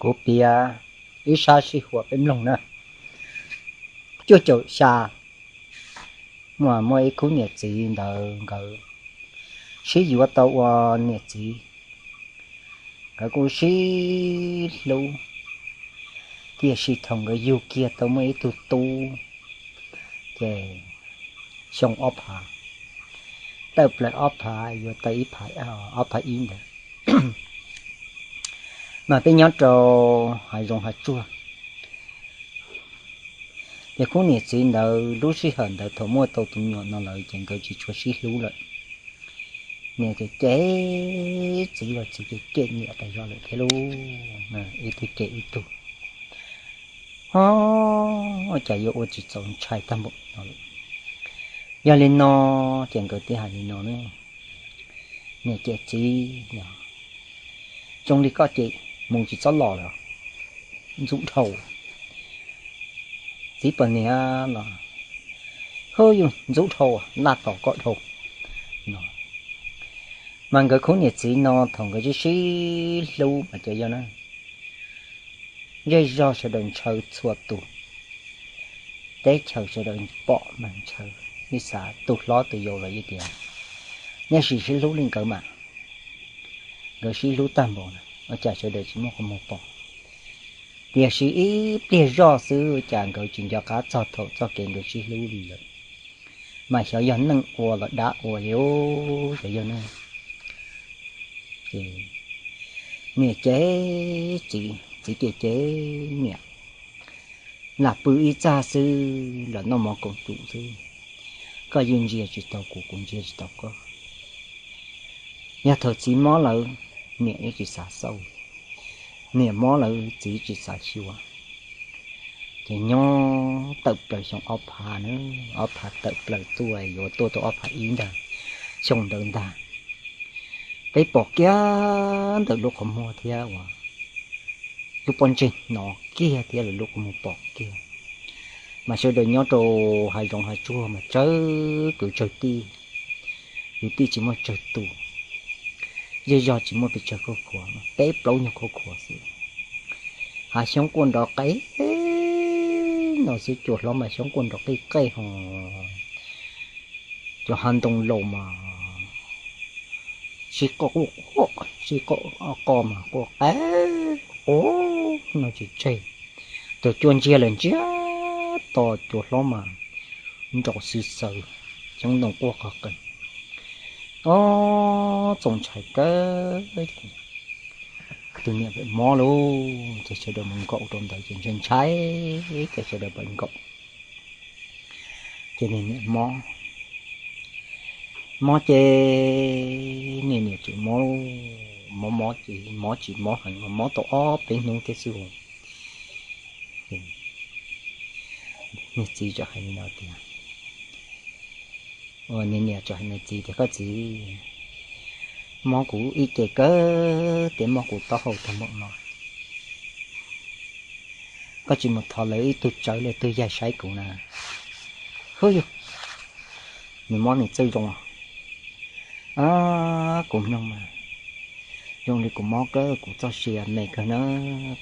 Kuv piav ib sab sij huam peb mloog na. Cuaj caum xya, muaj, muaj ib khub niam txiv ntawd nkawd sib yuav tau ua niam txiv, nkawd kuj sib hlub, tiam sis thaum nkawd yug kiag tau muaj ib tug tub, ces xyoo ob phav, tawm plaws ob phav yuav tau ib phav, ob phav ib ntawd, mas peb nyob rau hav zoov hav tsuag. Ces khub niam txiv ntawd lub sij hawm ntawd thaum muaj tau tus me nyuam no lawm ces nkawd tsis tshua sib hlub lawm. Niam ces cem txiv los txiv ces cem niam tas zog lawm thiab lauj, ib tug cem ib tug. Ho, ua cas yuav ua tsis txaus, ntshai tag npaum no lawm. Yog li no, ces nkawd thiaj hais li no ne, niam cem txiv, zoo li koj cem mus tsis txhob los lawm, ntxub dhau. Txiv poj niam los, hu yus ntxub dhau, laj tos koj dhau no. Mas nkawd khub niam txiv no thaum nkawd sib sib hlub mas cov yog na, zej zog sawv daws ntshaw txhua tus, teb chaws sawv daws pom mas ntshaw, ib xav tus hlob tus yau los yeej tias, nej sim sib hlub li nkawd mas, nkawd sib hlub tag npaum na ua cas sawv daws tsis muaj qhov muag pom. Tiam sis ib pliag zoj xwb cas nkawd tsis nco qab txog thaum txoj kev nkawd sib hlub li lawm, mas xyov yog neeg ua los dab ua li, xyov yog neeg. Ces niam cem txiv, txiv cem cem niam, lam pw ib txaj xwb los noj mov koom tus xwb, koj yeej ntsia tsis tau kuv, kuv ntsia tsis tau koj. Yog thaum txiv mob lawm, niam yeej tsis xav xauj, niam mob lawm txiv tsis xav xyuas. Ces nyob tawm plaws xyoo ob phav na, ob phav tawm plaws tuaj yuav tuaj tau ob phav ib ntag, xyoo ntawd ntag, peb pom kiag ntawm lub qhov muag thiab uas lub pob ntseg hnov kiag thiab lawv lub qhov muag pom kiag. Mas sawv daws nyob rau hav zoov hav tsuag mas tsawg kwv tsawg tij, kwv tij tsis muaj tsawg tus, zej zog tsis muaj pes tsawg khab khuav, peb plaub nyuag khab khuav xwb. Hav xyoob quaj nrov qe no xwb, cua hlob mas xyoob quaj nrov qij qej ho, cov hav ntoo laus mas sib qoj quaj, sib qoj qoj mas quaj qe quaj no tsis tseg. Tus cua ntsiag lawm ntsiag to, cua hlob mas nrov xwb xaws, xyoob ntoo quaj qog qees. Ob, txaus ntshai kawg. Tus niam pem mob lauj, ces sawv daws mus nkaum rau ntawd ces ntshai ntshai, ces sawv daws pem nkaum. Ces niam mob, mob ces niam niam tseem mob, mob mob ces mob tsis mob heev, mob tau ob peb hnub thiab xwb. Niag txiv txawm hais li no tias, niag niam txawm hais niag txiv tias, koj txiv, mob kuv ib ce kawg, tias mob kuv taub hau tag npaum no. Koj tsis mus thov lawv ib tug tsawv lawv tug yaig saib kuv na. Hwb yug, nws mob nws txawj zoo. Kuv mloog mas zoo li kuv mob kawg, kuv txoj sia me kawg na.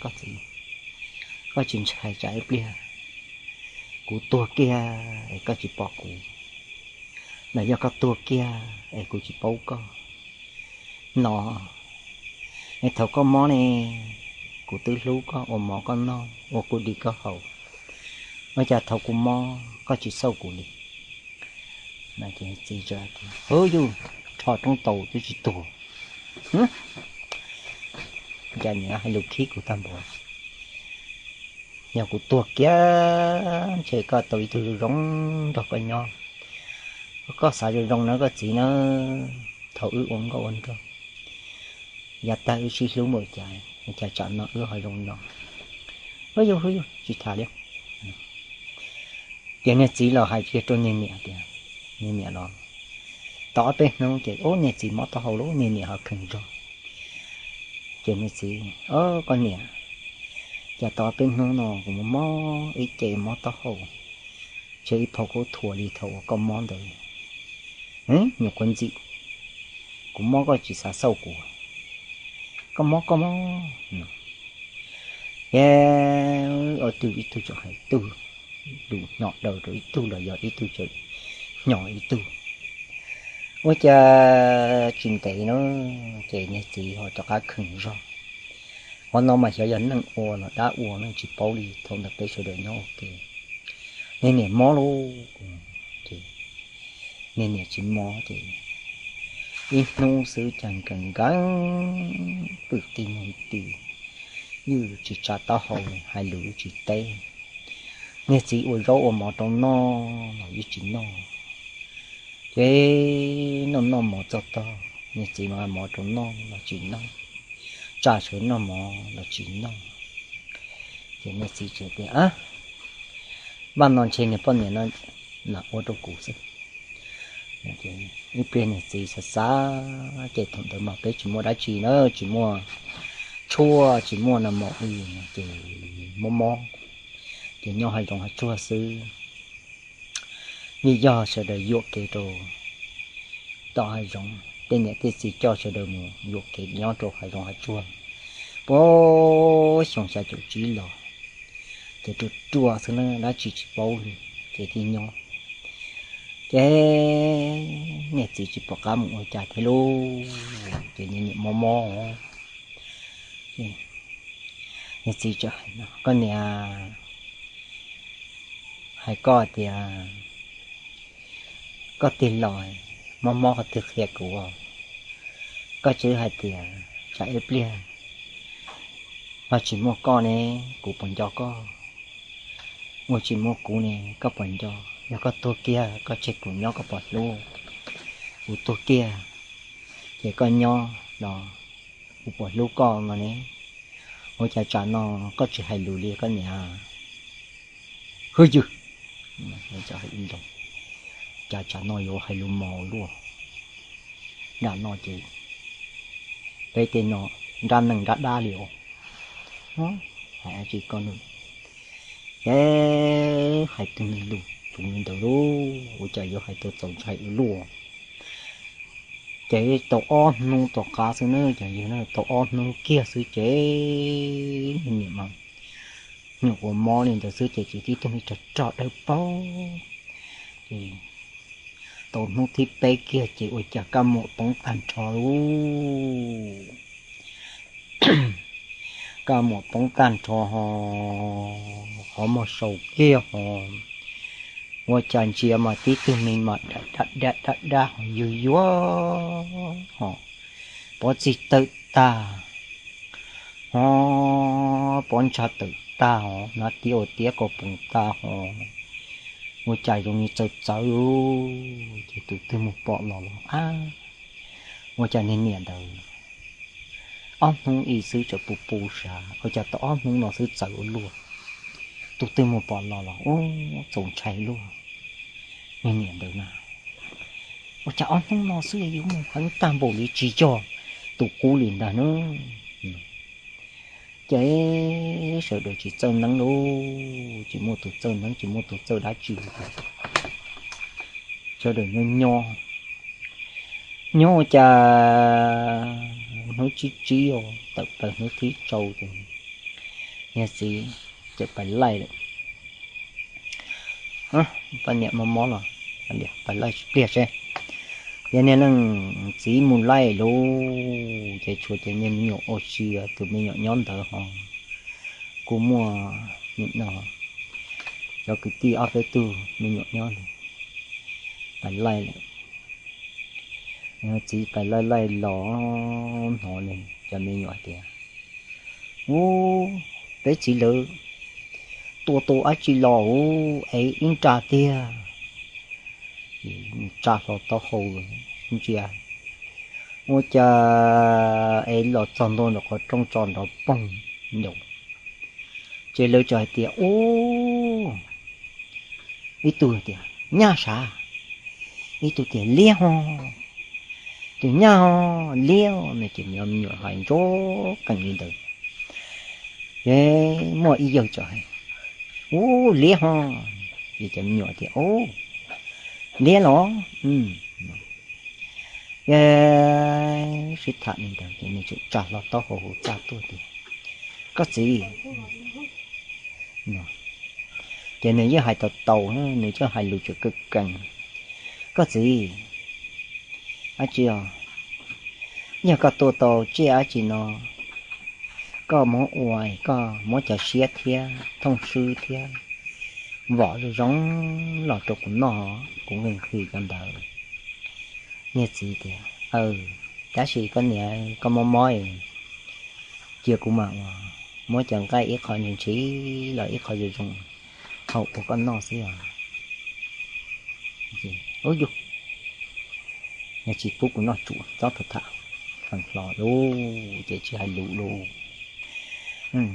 Koj txiv, koj tsis ntshai tsam ib pliag kuv tuag kiag es koj tsis pom kuv, los yog koj tuag kiag es kuv tsis paub koj no. Es thaum koj mob ne, kuv twb hlub koj, ua mov koj noj, ua kuv di koj haus, ua cas thaum kuv mob koj tsis xauj kuv li? Txiv txawm tias, hwb yug, rho roob taus twb tsis tuag. Cas niam hais lus khib kuv tag npaum. Yog kuv tuag kiag ntshe koj tau ib tug zoo zoo nrog koj nyob. Koj xav zoo zoo na koj txiv na, thaum wb ua nkauj ua nraug, yav tag wb sib hlub npaum cas, cas tsam no wb ho zoo no. Hwb yug, hwb yug, tsis tham li. Ces niag txiv los hais kiag rau niag niam tias, niag niam los tau ob peb hnub ces ub niag txiv mob taub hau lauj, niag niam ho kheev zog. Ces niag txiv, o, koj niam, cas tau ob peb hnub no kuv mob mob ib ce mob taub hau, ntshe ib phau khaub thuas li thaum uas koj mob ntawd. Nyuam qhuav ntxim, kuv mob koj tsis xav xauj kuv, koj mob koj mob. Ces ob tug ib tug tseem hais ib tug, lus hnyo daws rau ib tug los yog ib tug tseem hnyo ib tug. Ua cas tsis ntev no ces niag txiv ho rov qab khoom zog. Qhov no mas xyov yog neeg ua los dab ua ne tsis paub li, thaum ntawd peb sawv daws nyob ua ke. Niag niam mob lauj, ces niag niam tsis mob ces ib hnub xwb cas nkees nkees pw qi mus ti, ywj tsis tsa taub hau, hais lus tsis teb. Niag txiv ua zaub ua mov rau noj los yeej tsis noj. Ces noj noj mov txog tog, niag txiv mas mov rau noj los tsis noj, tsa sawv noj mov los tsis noj. Ces niag txiv tseem tias, Npaj no ntshe niag poj niam no lam ua rau kuv xwb. Ib pliag niag txiv xav xav, ces thaum ntawd mas peb tsis muaj dab tsi na, tsis muaj tshuaj tsis muaj no mos li, ces mob mob, ces nyob hav zoov hav tsuag xwb. Vim yog sawv daws yuam kev rau tom hav zoov, tej niam tej txiv coj sawv daws mus yuam kev nyob rau hav zoov hav tsuag puag xyoo xya caum tsib los, ces ruam ruam xwb na, dab tsi tsis paub li, ces thiaj nyob. Ces niag txiv tsis pom qab mus ua cas thiab lauj, ces niag niam mob mob. Niag txiv txawm hais no, Koj niam, hais koj tias koj tig los mob mob koj twb qhia kuv, koj twb hais tias tsam ib pliag ho tsis muaj koj ne, kuv puas nco koj? Ua tsis muaj kuv ne, koj puas nco? Yog koj tuag kiag koj tseg kuv nyob koj puas hlub? Kuv tuag kiag ces koj nyob los kuv puas hlub koj no ne? Ua cas tsam no koj tsis hais lus li koj niam? Hwj ywg, cas tsam no yuav hais lus mos luaj? Nram no ces peb tej no nrab neeg nrab dab li os. Hais dab tsi koj nws, ces hais tus niag lus tus ntawd lauj, ua cas yuav hais tau txaus ntshai ua luaj. Ces tau ob hnub tom qab xwb na, ces yog tau ob hnub kiag xwb ces niam mas nyuam qhuav mob li ntawd xwb ces tib tug me rog rog dawb paug. Ces tau hnub thib peb kiag ces ua cas kab muam poob tag nrho lauj. Kab muam poob tag nrho ho qhov muag sau kiag ho, ua cas ntsia mas tib tug me mas dab dab dab ho yuag yuag ho, pob txij tawm tag ho, pob ntsha tawm tag ho, hnav tiab ua tiab ko poom tag ho, ua cas zoo li txawv txawv. Ces tus twg mus pom los los ab, ua cas niag niam ntawd ob hnub ib xwb tseem puv puv sav, ua cas tau ob hnub no xwb txawv ua luaj. Tus twg mus pom los los ub txaus ntshai luaj. Niag niam ntawd na, ua cas ob hnub no xwb yuav mus heev tag npaum li, tsis yog tus qub li ntag na. Ces sawv daws tsis txawj neeb lauj, tsis muaj tus txawj neeb tsis muaj tus txawj dab tsi. Sawv daws nyob nyob, nyob ua cas hnub tsib tsib os, tawm plaws hnub thib rau ces niag txiv txawm pais laij lawm. Poj niam mob mob los pais laij pliag seb. Ces niag leej txiv mus laij lauj, ces tshuav cov niag me nyuam ua si, tus me nyuam nyob ntawd ho kuj muaj nim no cov kwv tij ob peb tug me nyuam nyob ntawd. Pais laij lawm, txiv pais laij laij los hnov li cov me nyuam hais tias, Ub, peb txiv lawv tua tau dab tsi los ub, es ib nra tiag. Tsa hlo taub hau ntsia, ua cas es los txog ntua ntawm qhov rooj tso nrov poog ncaus. Ces lawv txawm hais tias, Ub, ib tug tias, Nyaj sav, ib tug tias, Liab ho, tus nyaj ho, liab no. Ces me nyuam hais ntsov qees li ntawd. Ces muaj ib yawg txawm hais, Ub, liab ho. Ces cov me nyuam tias, Ub, liab los? Ces sib tham li ntawd ces nws txawm tsa hlo taub hau hauv txaj tuaj tias, Koj txiv, Ces nws yeej hais tau tau, nws yeej hais lus tseem kawg kees. Koj txiv, dab tsi os, yog koj tua tau tsiaj dab tsi no, koj muab ua, koj muab cov siab thiab thooj swb thiab vom zoo zoo los rau kuv noj, kuv nqhis nqhis cov ntawd. Niag txiv tias, Aw, tab sis koj niam, koj mob mob, cia kuv mam ua, muab cov nqaij ib qho ntshis ntshis los ib qho zoo zoo hau ua koj noj xwb os. Ub yus, yog tsis pub kuv noj tsuas txob tau tham, feem hlo lauj, ces tsis hais lus lauj.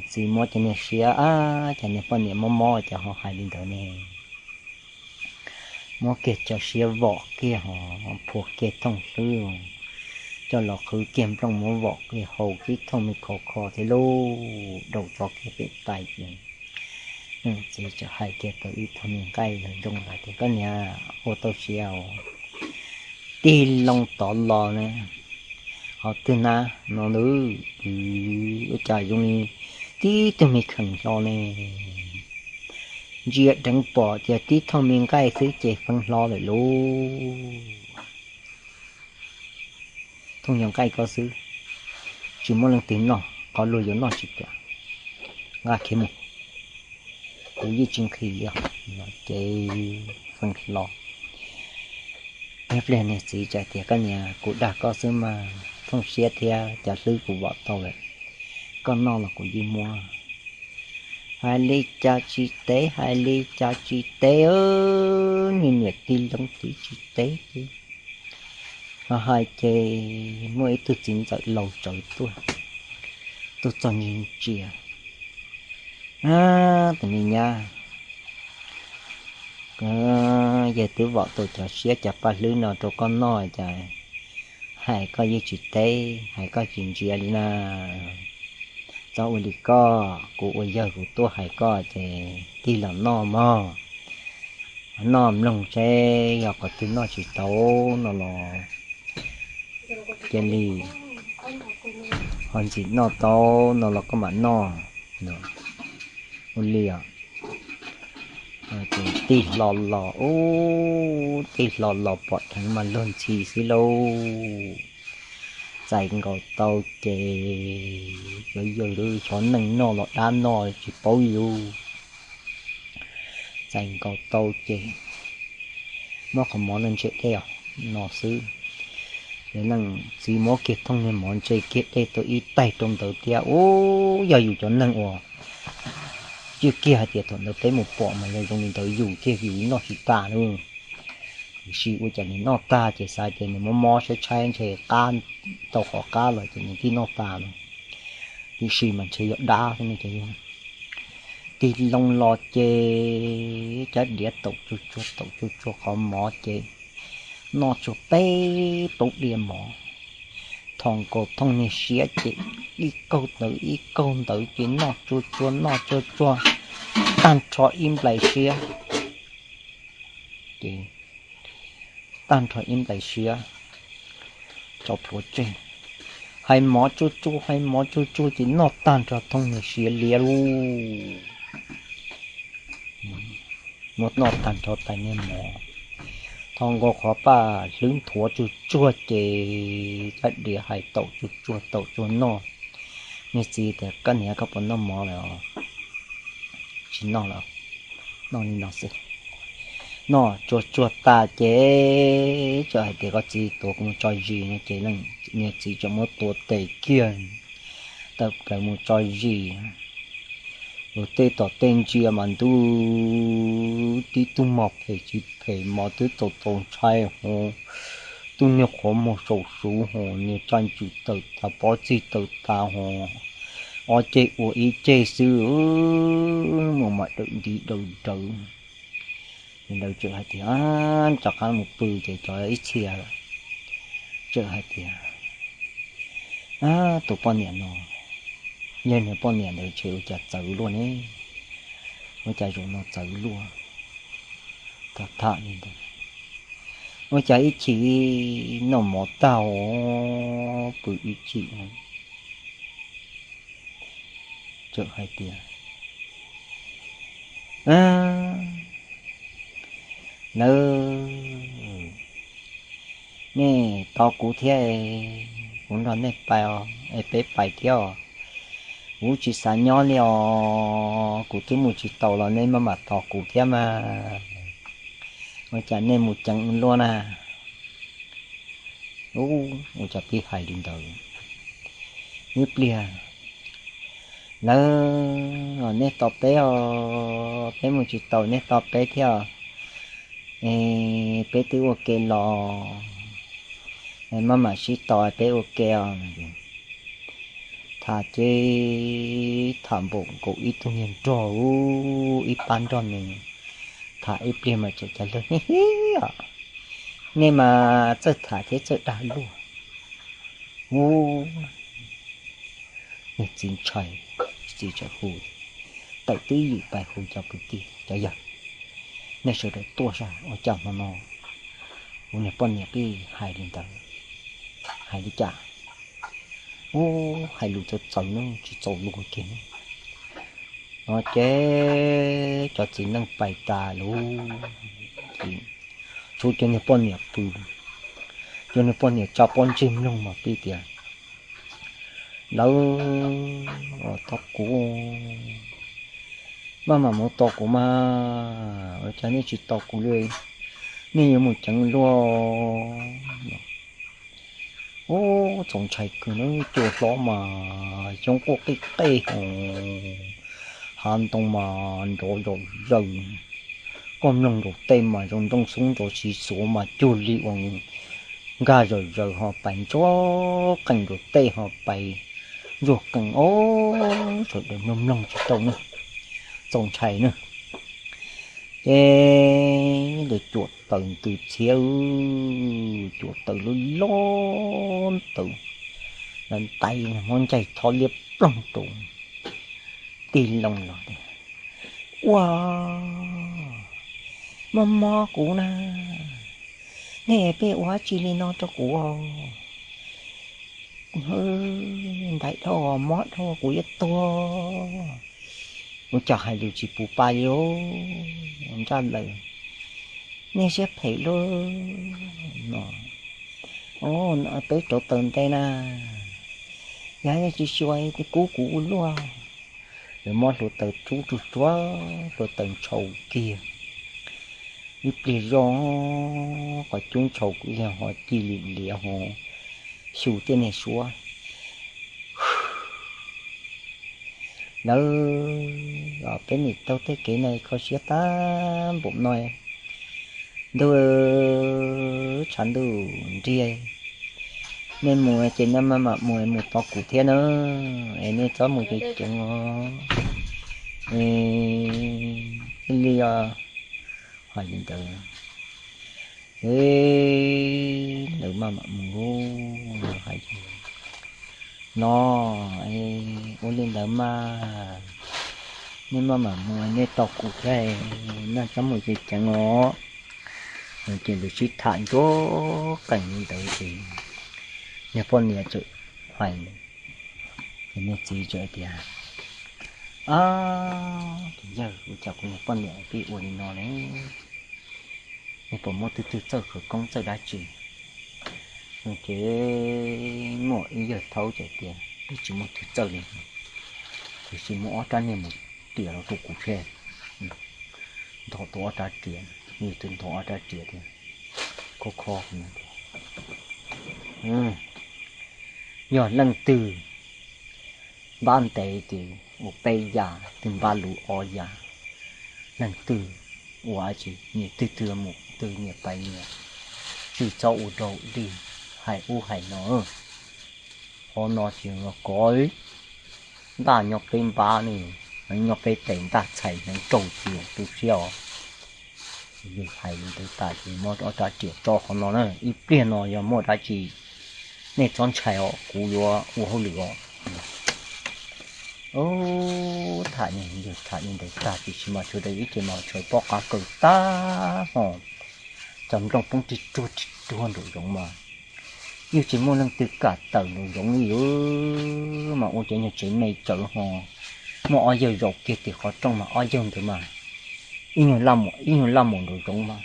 Txiv muab cov niag siab, cov niag poj niam mob mob ces ho hais li ntawd ne. Muab kiag cov siab vom kiag ho phua kiag thooj swb, coj los qhwv kiag nplooj muab vom kiag hau tib thooj me khov kho thiab lauj, daus tso kiag pem tais ces txiv txawm hais kiag tau ib thooj me nqaij zoo zoo lawm tias, Koj niam, ua tau siav os, tig loo tod los na, qhov twg na no ntag, ua cas zoo li tib tug me kheem hlo ne. Ntsia deev pom tias tib thooj me nqaij xwb ces feeb hlo lawm lauj. Thooj yog nqaij koj xwb, tsis muaj leej twg noj, qhov luag yuav noj tsis kam, nqa khiav mus, kuv yeej tsis nqhis os. Ces feeb hlo. Ib pliag niag txiv txawm tias, Koj niam, kuv dag koj xwb mas, thooj siab thiab cov hlwb kuv vom tau lawm, koj noj los kuv yeej muab. Hais li cas tsis teb, hais li cas tsis teb, niag niam tij loo txiv tsis teb ces ho hais ces muaj ib tug txiv ntxawm laus tsawv tuaj, tuaj txog ntsia, Tus me nyab, yawg twb vom tau cov siab cov paj hlwb no rau koj noj cas hais koj yeej tsis teb, hais koj tsis ntsia li na. Txhob ua li koj, kuv ua yawg kuv tuaj hais koj ces tig los noj mog. Noj mloog seb yog qhov twg noj tsis tau no los cia li, ho ntxim noj tau no los koj mam noj. Ua li os. Ces tig hlo los, ub, tig hlo los pom dheev mas luag ntxhi xwb lauj. Txais nkaus tau ces yuav yog xyov neeg noj los dab noj tsis paub li lauj. Txais nkaus tau ces muab qhov mov no ntse dej os, no xwb. Yog leej txiv muab kiag thooj niag mov ntse kiag dej tau ib taig rau ntawd thiab, ub, yog yus cov neeg uas twb kiag hais tias thaum ntawd peb mus pom mas yog zoo li ntawd yus kiag yus noj tsis tas lauj. Tiam sis ua cas nws noj tag ces xav tias nws mob mob tshaib tshaib ntshe qab, tau qhov qab los ces nws thiaj noj tas no. Tiam sis mas ntshe yog dab thiab no ces tig loo los ces cov diav taum tsuag tsuag taum tsuag tsuag qhov mov ces noj tsuag peb plaub diav mov. Thos nkaus thooj niag siab ces ib kaug ntawd ib kaug ntawd ces noj tsuag tsuag noj tsuag tsuag tag nrho ib nplais siab. Ces tag nrho ib nplais siab tso plhuav tseg. Hais mov tsuag tsuag hais mov tsuag tsuag ces noj tag nrho thooj niag siab liab lauj. Muab noj tag nrho tais niag mov, thos nkaus qhov paj hlwb nthuav tsuag tsuag ces cov diav hais taum tsuag tsuag taum tsuag noj. Niag txiv tias, Koj niam, koj puas noj mov lawm? Tsis noj lawm, noj li no xwb. Noj tsuag tsuag tas ces txawm hais tias, Koj txiv, tuav kuv mus tso zis no ces niag txiv txawm muab tuav tes kiag, tawm plaws mus tso zis. Luag tej tom tej ntsia mas ntuj, tib tug mos phem tsis phem mos twb txaus txaus ntshai ho, tub niag qhuav muag saum suv ho, niag txaj ntsws tawm tas pob txig tawm tas ho, ob ceg ua ib ceg xwb, mus mam dawm nti dawm dawv. Ces lawv txawm hais tias, Rov qab mus pw. Ces cov ib txhia txawm hais tias, Tus poj niam no, yog niag poj niam ntawd ntshe ua cas txawv luaj ne, ua cas zaum no txawv luaj. Tham tham li ntawd, ua cas ib chim noj mov tag ho pw ib chim, txawm hais tias, Lawv, nej tos kuv thiab, kuv nrog nej pais os, es peb pais thiab os. Kuv tsis xav nyob li os, kuv twb mus tsis tau los nej maj mam tos kuv thiab mas. Ua cas nej mus ceev luaj na? Ub, ua cas peb hais li ntawd? Ib pliag, lawv, nej tos peb os, peb mus tsis tau, nej tos peb thiab os. Es peb twb ua ke los, maj mam sib tos peb ua ke os. Tham ces tham npaum nkaus ib tug niag nrog, ib pab nrog nws tham ib pliag mas tseem cas lawv, hib hib os, nej mas txawj tham thiab txawj dag luaj. Ub, niag txiv ntshai, txiv txawm hu, tawm twb ywm pais hu cov kwv tij, cov yawg, nej sawv daws tuaj saib ua cas hmo no kuv niag poj niam pheej hais li ntawd, hais li cas? Ub, hais lus txawv txawv na, tsis txaus luag kiag na. No ces cov txiv neej pais tas lawm, tshuav cov niag poj niam pw, cov niag poj niam tsa pob ntseg mloog mas pheej tias, lawv, tos kuv, maj mam mus tos kuv mas, ua cas nej tsis tos kuv li, nej yuav mus ceev luaj? Ub, txaus ntshai kawg na, cua hlob mas xyoob quaj qij qej, hav ntoo mas nrov zom zaws, koj mloog nraum tej mas zoo nrooj xoob nrov siv xuav mas cuag li uas nkag zawm zaws ho pais ntsuag qees nraum tej ho pais ntsuag qees, ob sawv daws mloog mloog tsis tau na, txaus ntshai na. Ces lawv cuam taws ntws txhiab, cuam taws loj loj ntawd, lawv ntais muab ncaig tho liab ploog rau tij loo los tias, ua, mob mob kuv na, nej pheej ua dab tsi li no rau kuv os? Ntais dhau mob dhau kuv yuav tuag. Ua cas hais lus tsis puv pa li os, nraj lawm, nej siab phem lub no. Peb rauv taws nte na, yog nej tsis xyuas kub kuv ua luaj. Lawv muab hluav taws rub tsuj tsuav, hluav taws ntshau kiag. Ib pliag zoj, qhov cub ntshau kuj yog ho ci lim liav ho xyu tej niag suab. Lawv, peb niam taug tej kev no kho siab tag npaum no. Ntuj, tshav ntuj nrig, nej mus ces nej maj mam mus, mus tos kuv thiab na, es nej txhob mus ceev ceev os. Ib li os, hais li ntawd, lawv maj mam mus lawm hais no, ua li ntawd mas nej maj mam mus, nej tos kuv thiab, nej txhob mus ceev ceev os. Ces lawv sib tham ntsuag qees li ntawd ces niag poj niam txawm hais, ces niag txiv txawm tias, ab, yawg, ua cas kuv niag poj niam pheej ua li no ne? Nej puas muaj twg twg txawj khawv koob txawj dab tsi? Ces muaj ib yawg thaub txawm tias, twb tsis muaj twg txawj li, tiam sis muaj ob rab niag mus riam los rau kuv seb. Nthos tau ob rab riam, yawg txawm nthos ob rab riam tias, khob khob, yog leej twg npab ntev ces ua peb yam, twg npab luv ob yam. Leej twg ua dab tsi nyias twg twg mus twg nyias pais nyias, tsis txhob ua rau dig, hais ub hais no. Qhov no tsis los kov, ntaj nyob peb npab ne, nyob peb tes ntaj txhais hneev raug txias tu siab os. Yawg hais li ntawd tas ces muab ob rab riam tso qhov no na, ib pliag no yog muaj dab tsi nej txhob ntshai os, kuv yuav ua hauj lwm os. Ub, tham yawg tham li ntawd tag tiam sis mas sawv daws ib ce mas tshav pob qab kaws tag ho, cov nplooj poob rig ruag rig ruag nraum zoov mas yeej tsis muaj leej twg kam tawm nraum zoov li os. Mas ua cov nyuag tsev me tsawv ho, muaj ob yawg zaum kiag tim qhov rooj mas ob yawg ntawd mas Ib nyuag laj mus, ib nyuag laj mus nraum zoov mas,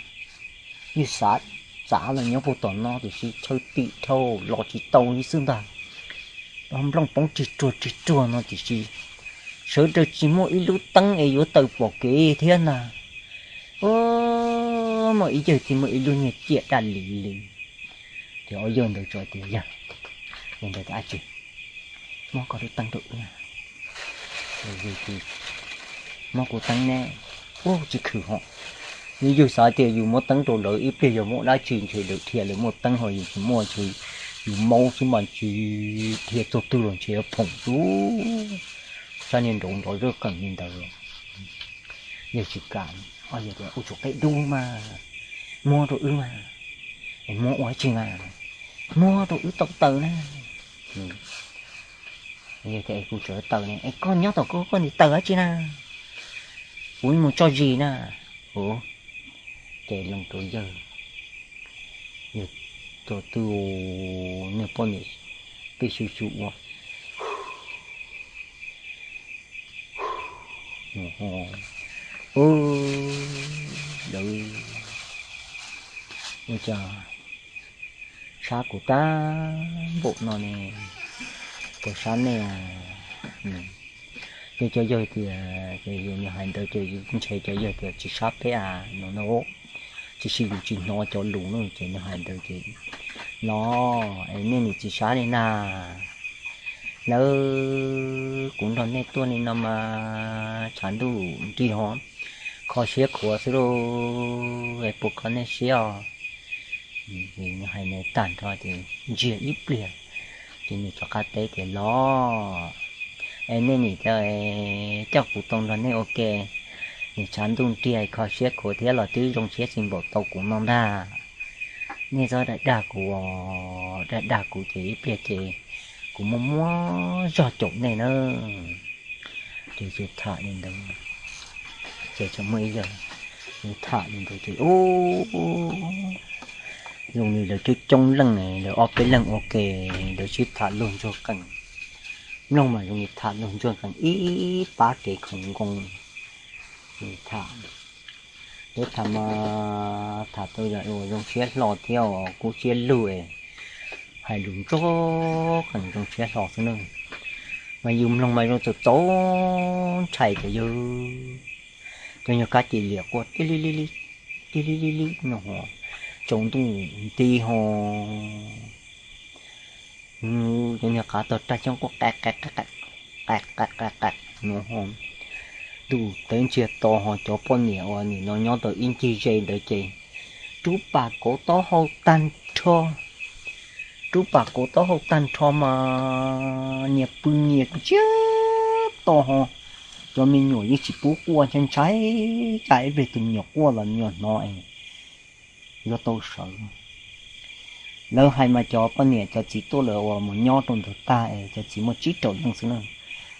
yawg xav txav los nyob puag tom no tiam sis chaw tim dhau los tsis tau li xwb ntag. Nplooj poob rig ruag rig ruag no tiam sis sawv daws tsis muaj ib lub teeb es yuav taws pom kev thiab na. Muaj ib yawg thiaj muaj ib lub niag ciaj daj li li. Ces ob yawg ntawd txawm tias, Yawg, yawg ntawd tias, Ab tsi, muab koj lub teeb rau wb na. Muab kuv teeb ne. Ub, tsis khwm hos. Yus xav tias yus muab teeb rau lawv ib pliag yog muaj dab tsi ntshe lawv dhia lawv muaj teeb ho yus tsis muaj ntshe yus maub xwb mas ntshe dhia txog twg los ntshe yuav phoom lub sab niag nraud nrov zaj qees li ntawd. Yawg tsis kam, yawg tias, Ua tsuas qe dub mas, muab rau wb mas, es muab ua dab tsi mas, muab rau wb tau taws na. Yawg tias, Es kuv tseem taws ne, es koj nyob tom koj koj nim taws dab tsi na, kuv mus tso zis na. Ua, ces loo rau yawg, yawg txog twg niag poj niam pheej xyu xyu ua. Ub, lawv ua cas sab kuv tag npaum no ne, puas sab nej? Ces cov yawg tias, ces yus hais ntawd ces ntshe cov yawg tias tsis sab peb a no na. Tiam sis yus tsis hnov cov lus no ces nws hais ntawd ces, Los es nej nim tsis sab li na? Lawv, kuv nrog nej tuaj li no mas tshav ntuj nrig ho kho siab khuav xwb lauj, es puas kho nej siab os? Hais ntawd tag nrho ces ntsiag ib pliag, ces nws rov qab teb tias, Los es nej nim coj kuv tau nrog nej ua ke, nim tshav ntuj nrig kho siab khuav thiab los twb zoo siab tsis npaum tau kuv no ntag. Nej txhob dag dag kuv, dag dag kuv ces ib pliag ces kuv muaj muab zog caum nej na. Ces tham li ntawd, ces tseem muaj ib yawg tham li ntawd ces ub, zoo li lawv coob coob leej, lawv ob peb leeg ua ke, lawv sib tham luag ntsuag qees. Mloog mas zoo li tham luag ntsuag qees ib pab kev khoom nkoos. Tham, peb tham mas tham tau yam uas zoo siab hlo thiab os, kub siab lug, hais lus ntsuag qees zoo siab hlo xwb na. Mas yus mloog mas zoo txaus txaus ntshai tias yog cov nyuag kab cia liam quaj tib li li li, tib li li li no, tsaus ntuj nti ho, cov nyuag qav tog raj xyoob quaj qe qe qe qe no ho, ntuj teb ntsiag to ho, cov poj niam uas nim no nyob tau ib ncig ze ntawd ces rub pam kauv taub hau tag nrho, rub pam kauv taub hau tag nrho mas nyias pw nyias ntsiag to ho, cov me nyuam yeej tsis pub quaj, ntshai ntshai tsam ib pliag tus me nyuam quaj los me nyuam hnov es yuav tau sawv. Lawv hais mas cov poj niam cov txiv tuaj lawv uas mus nyob rau ntawd tag es cov txiv muaj tsib rau leej xwb na,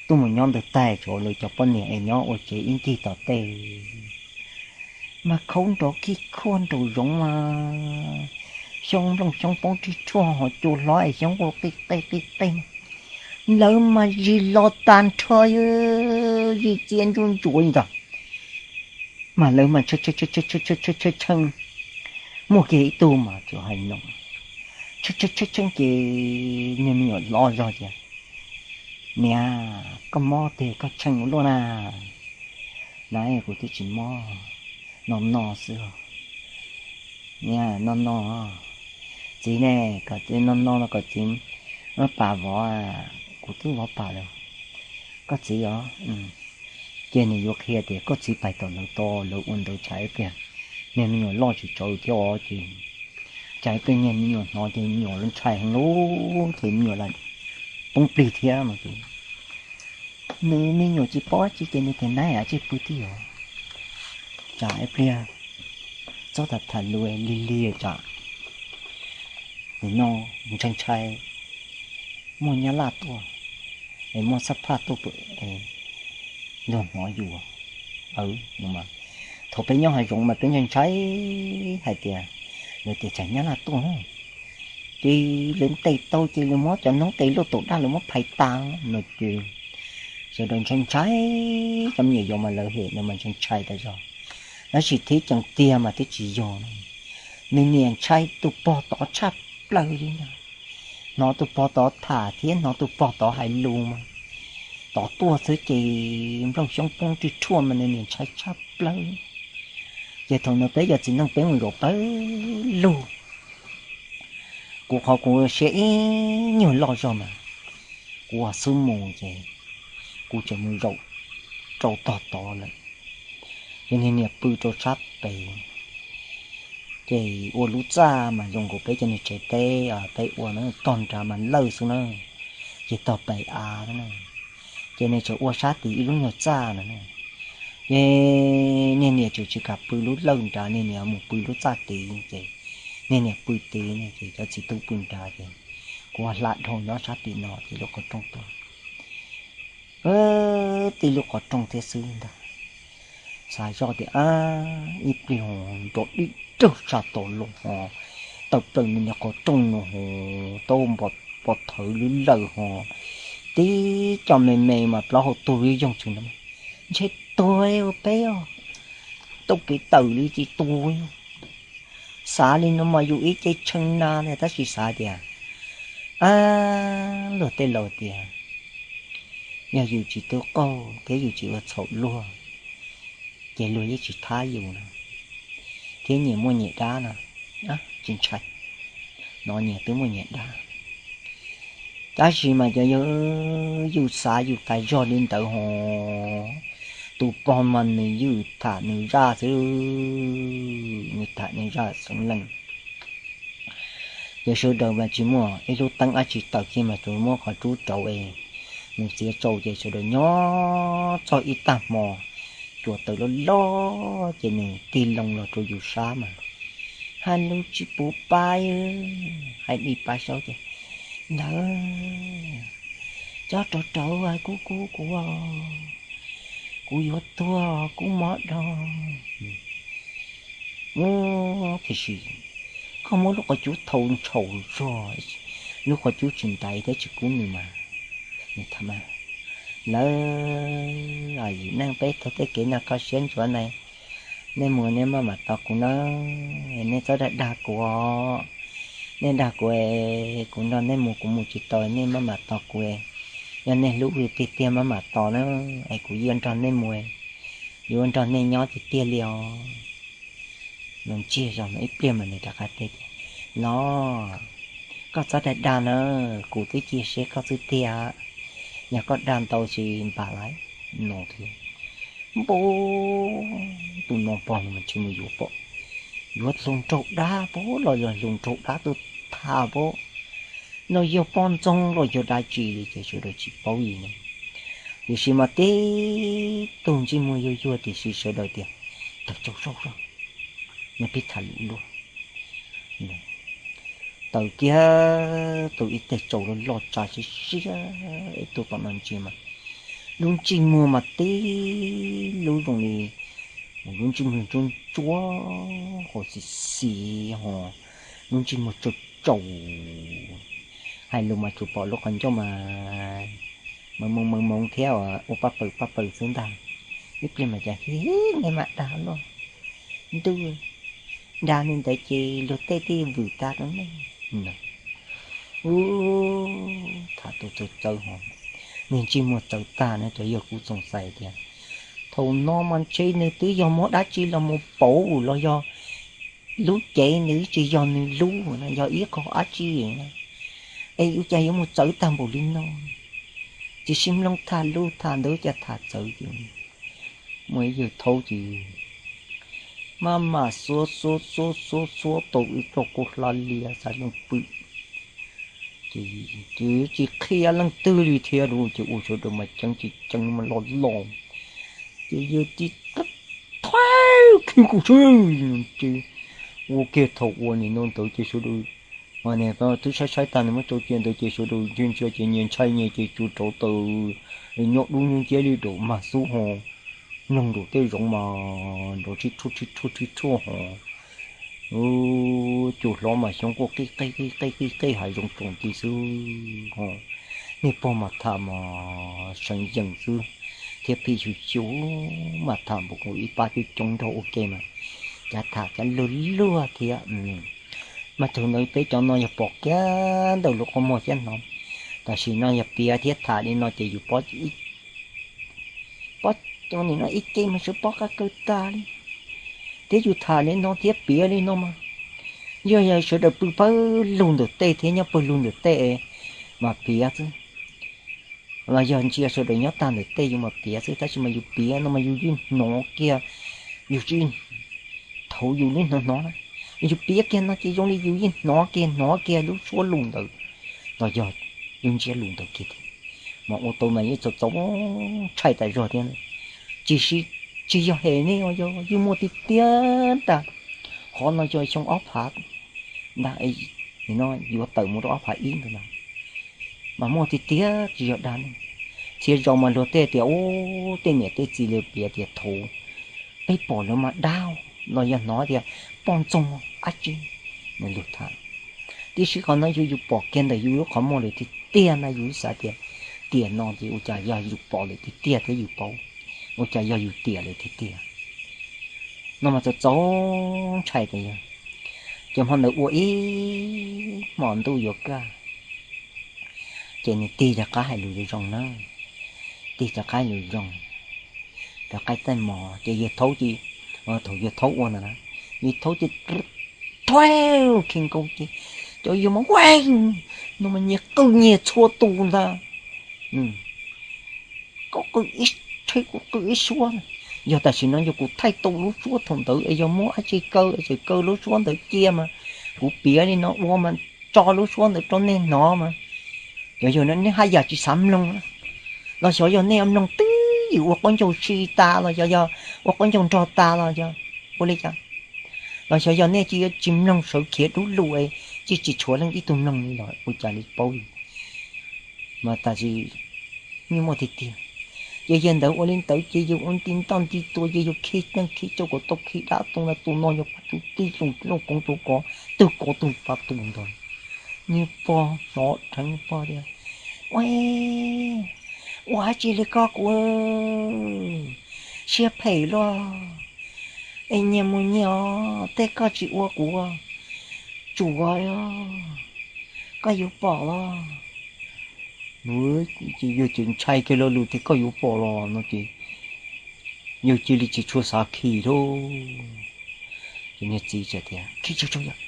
tuaj mus nyob ntawd tag, tshuav lawv cov poj niam es nyob ua tsev ib ncig tom tej. Mas khaub nrov khij khuaj nraum zoov mas xyoob nplooj xyoob poob rig ruag ho cua hlob es xyoob ua qij qej qij qej. Lawv mas zis los tag nrho, zis txia ntsuj ntsuav li ntag. Mas lawv mas tshee, muaj kiag ib tug mas tsuas hais no, tshee tshee ces niag me nyuam loj zog tias, Niam, koj mob tiag koj tshee ua luaj na. Na, kuv twb tsis mob, no no xwb. Niam, no no, txiv ne, kom txiv no no los kom txiv muab pas vov, kuv twb vov pas lawm. Koj txiv os, ces nws yuav qhia tias koj txiv pais tom lawv tod, lawv ua ntawd tsam ib pliag niag me nyuam loj tsis tsawv thiab os, ces tsam ib pliag niag me nyuam hnov ces me nyuam lawv ntshai heev lawm ces me nyuam lam poob plig thiab no ces nws me nyuam tsis paub dab tsi ces nws tias, Nab, tsij pw tib yog, tsam ib pliag txhob tham tham lus lig lig tsam nim no ntshai ntshai muaj nyab laj tuaj es muaj xab phaj tuaj pem es luag hnov yus. Thaum peb nyob hav zoov mas peb ntshai ntshai hais tias lawv tias tsam nyab laj tuaj na, ces lawv ntes tau ces lawv muab cov noob tes luaj taum daj lawv muab phais tas no ces sawv daws ntshai ntshai, cov me nyuam yaus mas lawv hem no mas ntshai ntshai tas zog. Tab sis thiab ceev tiag mas twb tsis yog, nws niam ntshai tus pog tod tshaj plaws li ntag. Hnov tus pog tod tham thiab hnov tus pog tod hais lus mas tod tuaj xwb ces nplooj xyoob poob rwj rhuaj mas nws niam ntshai tshaj plaws. Ces thaum no peb yog txiv neej peb mus zaum pawg lug, kuv qhov kuv siab ib nyuag loj zog mas kuv ua xub mus ces kuv tseem mus zaum rau tog tod lawm. Ces niag niam pw rau sab pem, ces ua lub txaj mas zoo nkaus peb cov niag tsev teb peb ua na, tog nrad mas lawj xwb na, ces tog pem av na, ces nws tseem ua sab tid ib lub nyuag txaj no na. Ces niag niam tseem tsis kam pw lub lawj nrad, niag niam mus pw lub txaj tid ces niag niam pw tid ces cov txiv tub pw nrad ces kuv hla dhau nyob sab tim no ces lub qhov rooj tuaj, tib lub qhov rooj thiab xwb ntag. Xav zoj tias ab, ib pliag ho nrov dib dawg sab tod los ho tawm plaws nws niag qhov rooj no ho tau pov thawv lub lawj ho tib co me me mas plaub hau tuag yoog tshwm no, ntshe tuag ua peb os, tau kev tawm li tsis tuag. Xav li no mas yus ib ce tshee na li tab sis xav tias, ab, luag tej laus tias yog yus tsis tub qaug thiab yus tsis ua txhaum luag ces luag yeej tsis thab yus no, thiab nyias muaj nyias dab no, tsis ntshai, no nyias twb muaj nyias dab. Tab sis mas cov yog yus xav yus tas zog li ntawd ho, tus pog mas nws ywj tham nws zaj xwb, nws tham nws zaj xeev leej. Ces sawv daws mas tsis muaj ib lub teeb dab tsi taws kiag mas tsuas muab qhov rub rauv es nws txiav tsau ces sawv daws nyob txog ib tag hmo, tsuas taws loj loj ces nws tig loo los rau yus sab mas hais lus tsis pub pab, hais li pab saub ces, ntawd, cob rau rauv kub kub kuv, kuv yuav tuag kub mob do. Tiam sis koj muab lub qhov cub thau ntshau zog, lub qhov cub tsis ntaiv thiab tsis kub nws mas, nws tham mas, lawv, yim neej peb tug tej kev noj kho siab ntsuav na, nej mus nej maj mam tos kuv na, nej txhob dag dag kuv os. Nej dag kuv, kuv nrog nej mus kuv mus tsis tau, nej maj mam tos kuv. Yog nej hlub kuv tiag tiag maj mam tos na, es kuv yuav nrog nej mus, yuav nrog nej nyob tiag tiag li os. Nws ntsiag zog no ib pliag mas nws rov qab teb tias, los, koj txhob dag dag na, kuv twb cia siab koj xwb tiag, yog koj dag ntau tsis npam lawm no thiab. Npau, tus no pog no mas tsis mus yuav pom, yuav hluas nraug dab pab los yog hluas nraug dab tuaj tham pab, los yog poj ntxoog los yog dab tsi li ces sawv daws tsis paub li ne. Tiam sis mas tib tug ntsej muag yuag yuag tiam sis sawv daws tias, taws tsau zog, nws pib tham lus luag. Taws kiag tus ib teg tsau loj loj tsa siab siab tuaj tom no ntsia mas, lub ntsej muag mas tib lub zoo li lub ntsej muag ntsuab ntsuab ho xim xim ho, lub ntsej muag tsau tsau, hais lus mas tsuas pom lub qhov ncauj mas mees mees mees mees thiab ua paj paws paj paws xwb ntag. Ib pliag mas cas, hi hi, nej mam dag luaj, ntuj, dag li ntawd ces luag tej twb vwm tag rau nej no. Ub, tham tus txawv txawv ho, nws ntsej muag txawv tag na, cov yawg kuj txoos xais tias, thaum no mas ntshe nws twb yog muab dab tsi los mus pauv los yog lub cev nws tsis yog nws lub no, yog ib qho dab tsi na, es ua cas yuav mus txawv tag npaum li no. Tiam sis mloog tham lus tham ntawd cas tham txawv ces muaj ib yawg thaub ces maj mam xuab xuab xuab xuab xuab tau ib tog kua hla lias xav zoo pw, ces tsis qhia leej twg li thiab lauj, ces ua sawv daws mas ceeb ces ceeb mas los los, ces yawg tib thawb khib nkaus xwb, ces ua kiag thaum ua nim no ntawd ces sawv daws, twb saib saib tag nws muab tsau cia ntawd ces sawv daws ntsia ntsia ces nyias ntshai nyias ces tsuas rauv taws nyob dub nciab li daum mag xub ho, mloog nraum tej zoov mas nrov rhib rhuaj rhib rhuaj rhib rhuaj ho, cua hlob mas xyoob quaj qij qej qij qej qij qej hav zoov tsaus nti xwb ho, niag pog mas tham mas seev yees xwb, thiab phim xyum xyum mas tham npaum kuv ib pab coob coob nrog ua ke mas cav tham cav luag luag thiab. Mas thaum ntawd peb cov no yog pom kiag ntawm lub qhov muag thiab hnov. Tam sim no yog piav thiab tham li no ces yus pob, pob, nim no ib ce mas sawv pob qab kaw tag li. Thiab yus tham li no thiab piav li no mas yog, yog sawv daws pw pawg lug ntawm tej thiab nyob pawg lug ntawm tej mas piav xwb. Los yog ntsia sawv daws nyob tag ntawm tej yus mas piav xwb, tab sis mas yus piav no mas yus yeej hnov kiag, yus tsis, thaum yus li hnov hnov na, yus piav kiag no ces zoo li yus yeej hnov kiag hnov kiag lub suab lus ntawd los yog lub ntsiab lus ntawd kiag thiab. Mas ua tau mas yeej txaus txaus ntshai tas zog thiab. Tiam sis tsis yog hem nej os, yog yeej muaj tiag tiag ntag. Qhov no yog xyoo ob phav ntag, no yuav tawm mus rau ob phav ib ntawd na. Mas muaj tiag tiag tsis yog dag ne. Txhia zaus mas luag tej tias ub tej niam tej txiv lawv piav tias thaum peb pom lawv mas dab, los yog hnov tias poj ntxoog dab tsi, nws lug tham. Tiam sis qhov no yog yus pom kiag ntawm yus lub qhov muag lawm tiag tiag na, yus xav tias tiam no ces ua cas yog yus pom lawm tiag tiag thiab yus paub, ua cas yog yus tiam lawm tiag tiag. No mas txaus txaus ntshai tias yog, ces hmo ntawd ua ib hmos ntuj yuav kaj, ces nws tig rov qab hais lus zoo zoo na, tig rov qab lus zoo, rov qab taij mov ces yawg thaub ces, thaum yawg thaub ua ntawd na, yawg thaub ces rhau khi nkaus ces cov yawg mas ua no mas nyias qw nyias txhua tus ntag. Koj qw ib, kuv qw ib suab. Yog tam sim no yog kuv thaij tau lub suab thaum ntawd es yog muab dab tsi kaw es txawm kaw lub suab ntawd cia mas kuv piav li no ua mas tso lub suab ntawd rau nej hnov mas, yog yog nej haj yam tsis xav mloog na, los xyov yog nej mloog twb yim ua qaub ncaug si tas los xyov yog ua qaub ncaug nrog tas los yog ua li cas, los xyov yog nej tsis, tsis mloog sawv khiav dub lug es tsis, tsis tshuav leej ib tug mloog li los ua cas li paub li. Mas tam sim yeej muaj tiag tiag. Ces yawg ntawd ua li ntawd ces yawg ua nti ntoj nti tua ces yawg khi ceej khi coj kom tau khi dab tu ntawd tus no yog pab tus tij loo loo koov tus kov twg kov tus pab tus ntawd. Niag pog hnov dheev pog tias, ua, ua dab tsi li koj kuv siab phem luaj, es nyias mus nyias os, tej koj tsis ua kuv tsuav, koj yuav pom los. Ces yawg tseem ntshai kiag lo lus tias koj yuav pom los no ces yawg cia li tsis tshua xav khi lauj. Ces niag txiv txawm tias khi tsuag tsuag yog,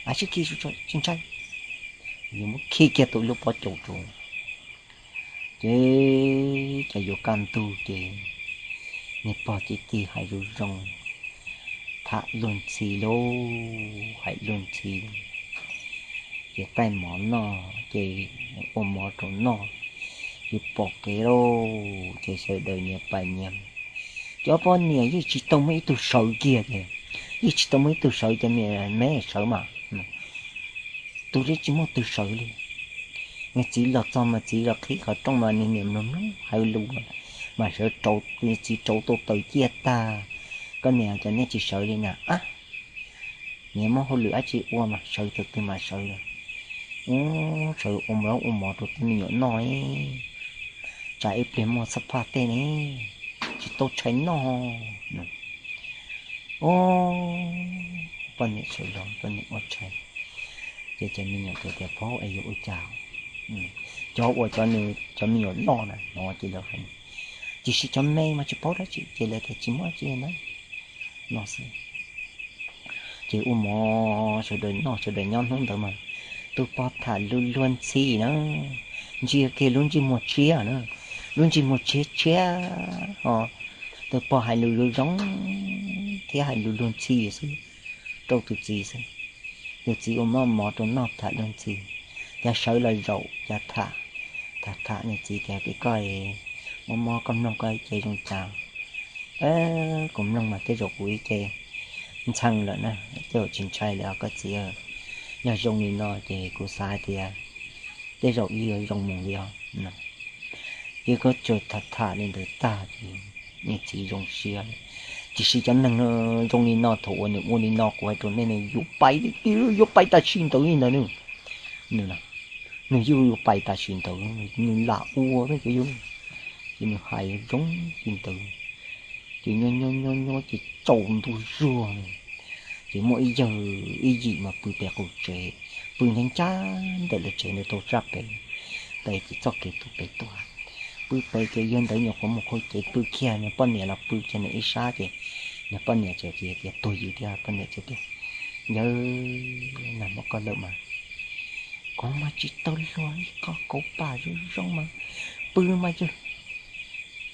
a tsis khi tsuag tsuag tsis ntshai. Yawg muab khi kiag tus lub pob caus rau. Ces cas yuav kaj ntug ces niag pog ces tig hais zoo zoo, tham luag ntxhi lauj, hais luag ntxhi. Ces taij mov noj ces ua mov rau noj, yus pom kev lauj, ces sawv daws nyias pais nyias. Cov poj niam yeej tsis tau muaj ib tug sawv kiag tias, yeej tsis tau muaj ib tug sawv tias me sawv mas, tus li tsis muaj tus sawv li. Niag txiv los txog mas txiv los qhib qhov rooj mas niag niam mloog mloog hais lus mas sawv rauv, niag txiv rauv tau taws ciaj tag. Koj niam, cov nej tsis sawv li na? Niam muaj hauj lwm dab tsi ua mas sawv tus twg mas sawv. Ub, sawv ua mov ua mov rau tej me nyuam noj, tsam ib pliag muaj xab phaj tej ne, tsis tau tshais noj. Ub, poj niam sawv los poj niam ua tshais. Ces cov me nyuam txawm tias, pab es yuav ua cas? Cov uas cov me nyuam loj na no ces lawv hais, tiam sis cov me mas tsis paub dab tsi ces lawv tias tsis muaj dab tsi na, no xwb. Ces ua mov sawv daws noj sawv daws nyob hnub ntawd mas tus pog tham lus luag ntxhi na, ntsia kiag lub ntsej muag tshiab na, lub ntsej muag tshiab tshiab ho, tus pog hais lus zoo zoo thiab hais lus luag ntxhi xwb rau tus txiv xwb. Tus txiv ua mov mov rau noj tham luag ntxhi, cas sawv los zaum cas tham, tham tham nws txiv tias, koj mob mob koj mloog koj ib ce zoo cas? Kuv mloog mas tej zaum kuv ib ce ntxhee lawm na, tej zaum tsis ntshai lawm os koj txiv. Yog zoo li no ces kuv xav hais tias tej zaum ib yuav zoo mus li os. Ces kuv tsuas tham tham li ntawd tag ces nws txiv zoo siab. Tiam sis cov neeg zoo li no thaum uas nws ua li no kuv hais rau nej, nws yuav pais, yuav pais tam sim ntawd li ntawd. Nws, nws yeej yuav pais tam sim ntawd, nws lam ua cov yug Ces nws hais zoo li ntawd, ces nyob nyob nyob nyob ces tsaus ntuj zuag, ces muaj ib yawg ib yim mas pw pem qaum tsev, pw ncaj ncaj ntawm lawv tsev ntawd tau sab pem, pem ces txoj kev tuaj pem tuaj. Pw pem ces yawg ntawd nyuam qhuav mus qhau cev pw kiag, nws poj niam los pw kiag nws ib sab ces nws poj niam txawm tias, tias tuag yws thiab, poj niam txawm tias, yawg, nag hmo koj lawm mas kuv mas tsis tau luag li, qhov kauv pam zoo zoo mas pw mas yawg,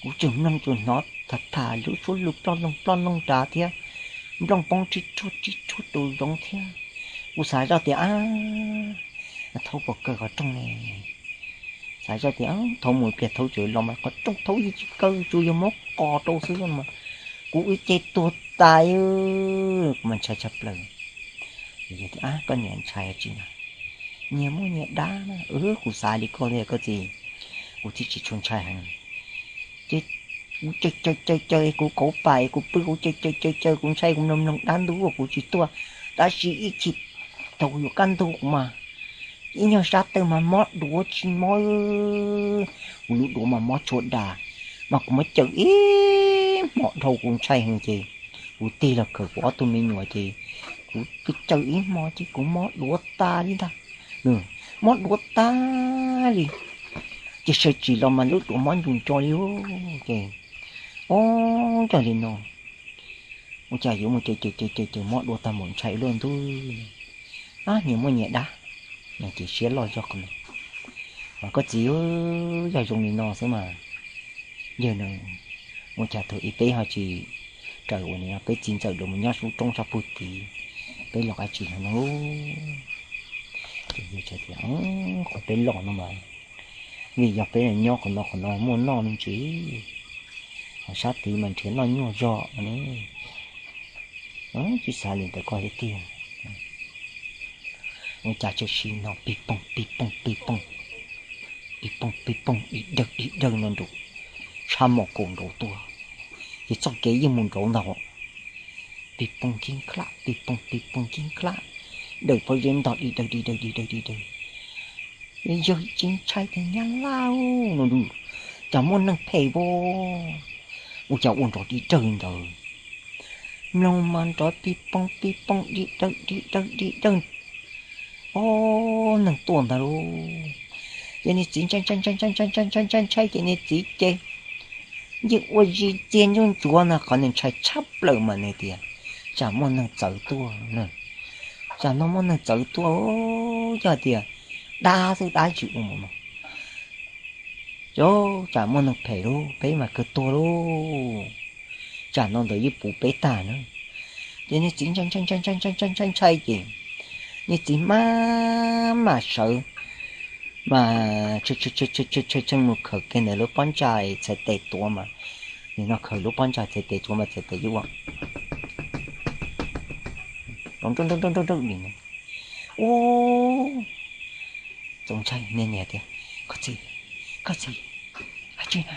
kuv tseem mloog tseem hnov tham tham lub suab lus ploj loog ploj loog nrad thiab, nplooj poob tsib rhuaj tsib rhuaj rau zoov thiab. Kuv xav zoj tias, ab, thaub puas kaw qhov rooj ne? Xav zoj tias thaub mus pliag thaub tseem los mas qhov rooj thaub yeej tsis kaw, tsuas yog muab qos rau xwb mas kuv wb ces tuag tas, kuv mas ntshai tshaj plaws. Yawg tias, ab, koj niam ntshai tsi na? Nyias muaj nyias dab na. Kuv xav li koj thiab koj txiv, kuv thiaj tsis tshua ntshai heev. Ces kuv caw caw caw caw kuv kauv pam, kuv pw kuv caw caw caw caw, kuv ntshai kuv mloog mloog dab ntub kuv tsis tuaj, tab sis ib chim thaum yuav kaj ntug kuv mas ib nyuag sab tawg mas mob duav tsis mob, kuv lub duav mas mob tshua das, mas kuv muab caw ib hmo dhau kuv ntshai heev ces kuv tig los khawm kuv ob tug me nyuam ces kuv caw ib hmo ces kuv mob duav tas li ntag, mob duav tas li. Ces sawv tsees los mas lub duav mob ncus nco li. Ces, o, yog li no, ua cas yuav mus caw caw caw caw caw mob duav tag mus ntshai luaj ntuj. Ab, nyias muaj nyias dab, ces siab loj zog qhov no. Mas koj txiv, yog zoo li no xwb mas, yawg no, ua cas thaum ub peb ho tsis raws ua li no, peb txiv ntxawm los mus nyob sub roob sab pug tid, peb los dab tsi no no. Ces yawg tias, qhov peb los no mas vim yog peb nyob qhov no qhov no muaj noj me ntsis, ho sab tid mas nrhiav noj nyuaj zog ne. Tsis xav li ntawd koj thiab tiag. Ua cas txawm sim no pig poog pig poog pig poog, pig poog pig poog dig dawg dig dawg no nraum tshab mom kaum nraud tuaj, ces txoj kev yeej mus nraud ntag. Pig poog khib khlab, pig poog pig poog khib khlab, daws pob zeb ntog dig dawg dig dawg dig dawg dig dawg. Yawg tsis ntshai tias nyab laj no, cas muaj neeg phem ua, ua cas ua nrov dig dawg ntawd. Mloog mas nrov pig poog pig poog dig dawg dig dawg dig dawg. O, neeg tuaj ntag lauj. Ces niag txiv ntshai ntshai ntshai ntshai ntshai ntshai ntshai ntshai ntshai ces niag txiv ces yeej ua zis txiag ntsuj ntsuav na, qhov nws ntshai tshaj plaws mas nws tias, tsam muaj neeg txawv tuaj, tsam no muaj neeg txawv tuaj, yog tias dab xwb dab tsis ua mus no, tsam muaj neeg phem lauj, peb mas kawg tuag lauj, tsam no ntawd yeej puv peb tag na. Ces niag txiv ntshai ntshai ntshai ntshai ntshai ntshai ntshai ces niag txiv maj mam sawv mas tshee mus khawm kiag ntawm lub pob ntsa txhais tes tuav mas, nim no khawm lub pob ntsa txhais tes tuav mas txhais tes yuav ua nrau nrau nrau nrau nrau li no. Ub, txaus ntshai, niag niam tias, koj txiv, koj txiv, dab tsi na,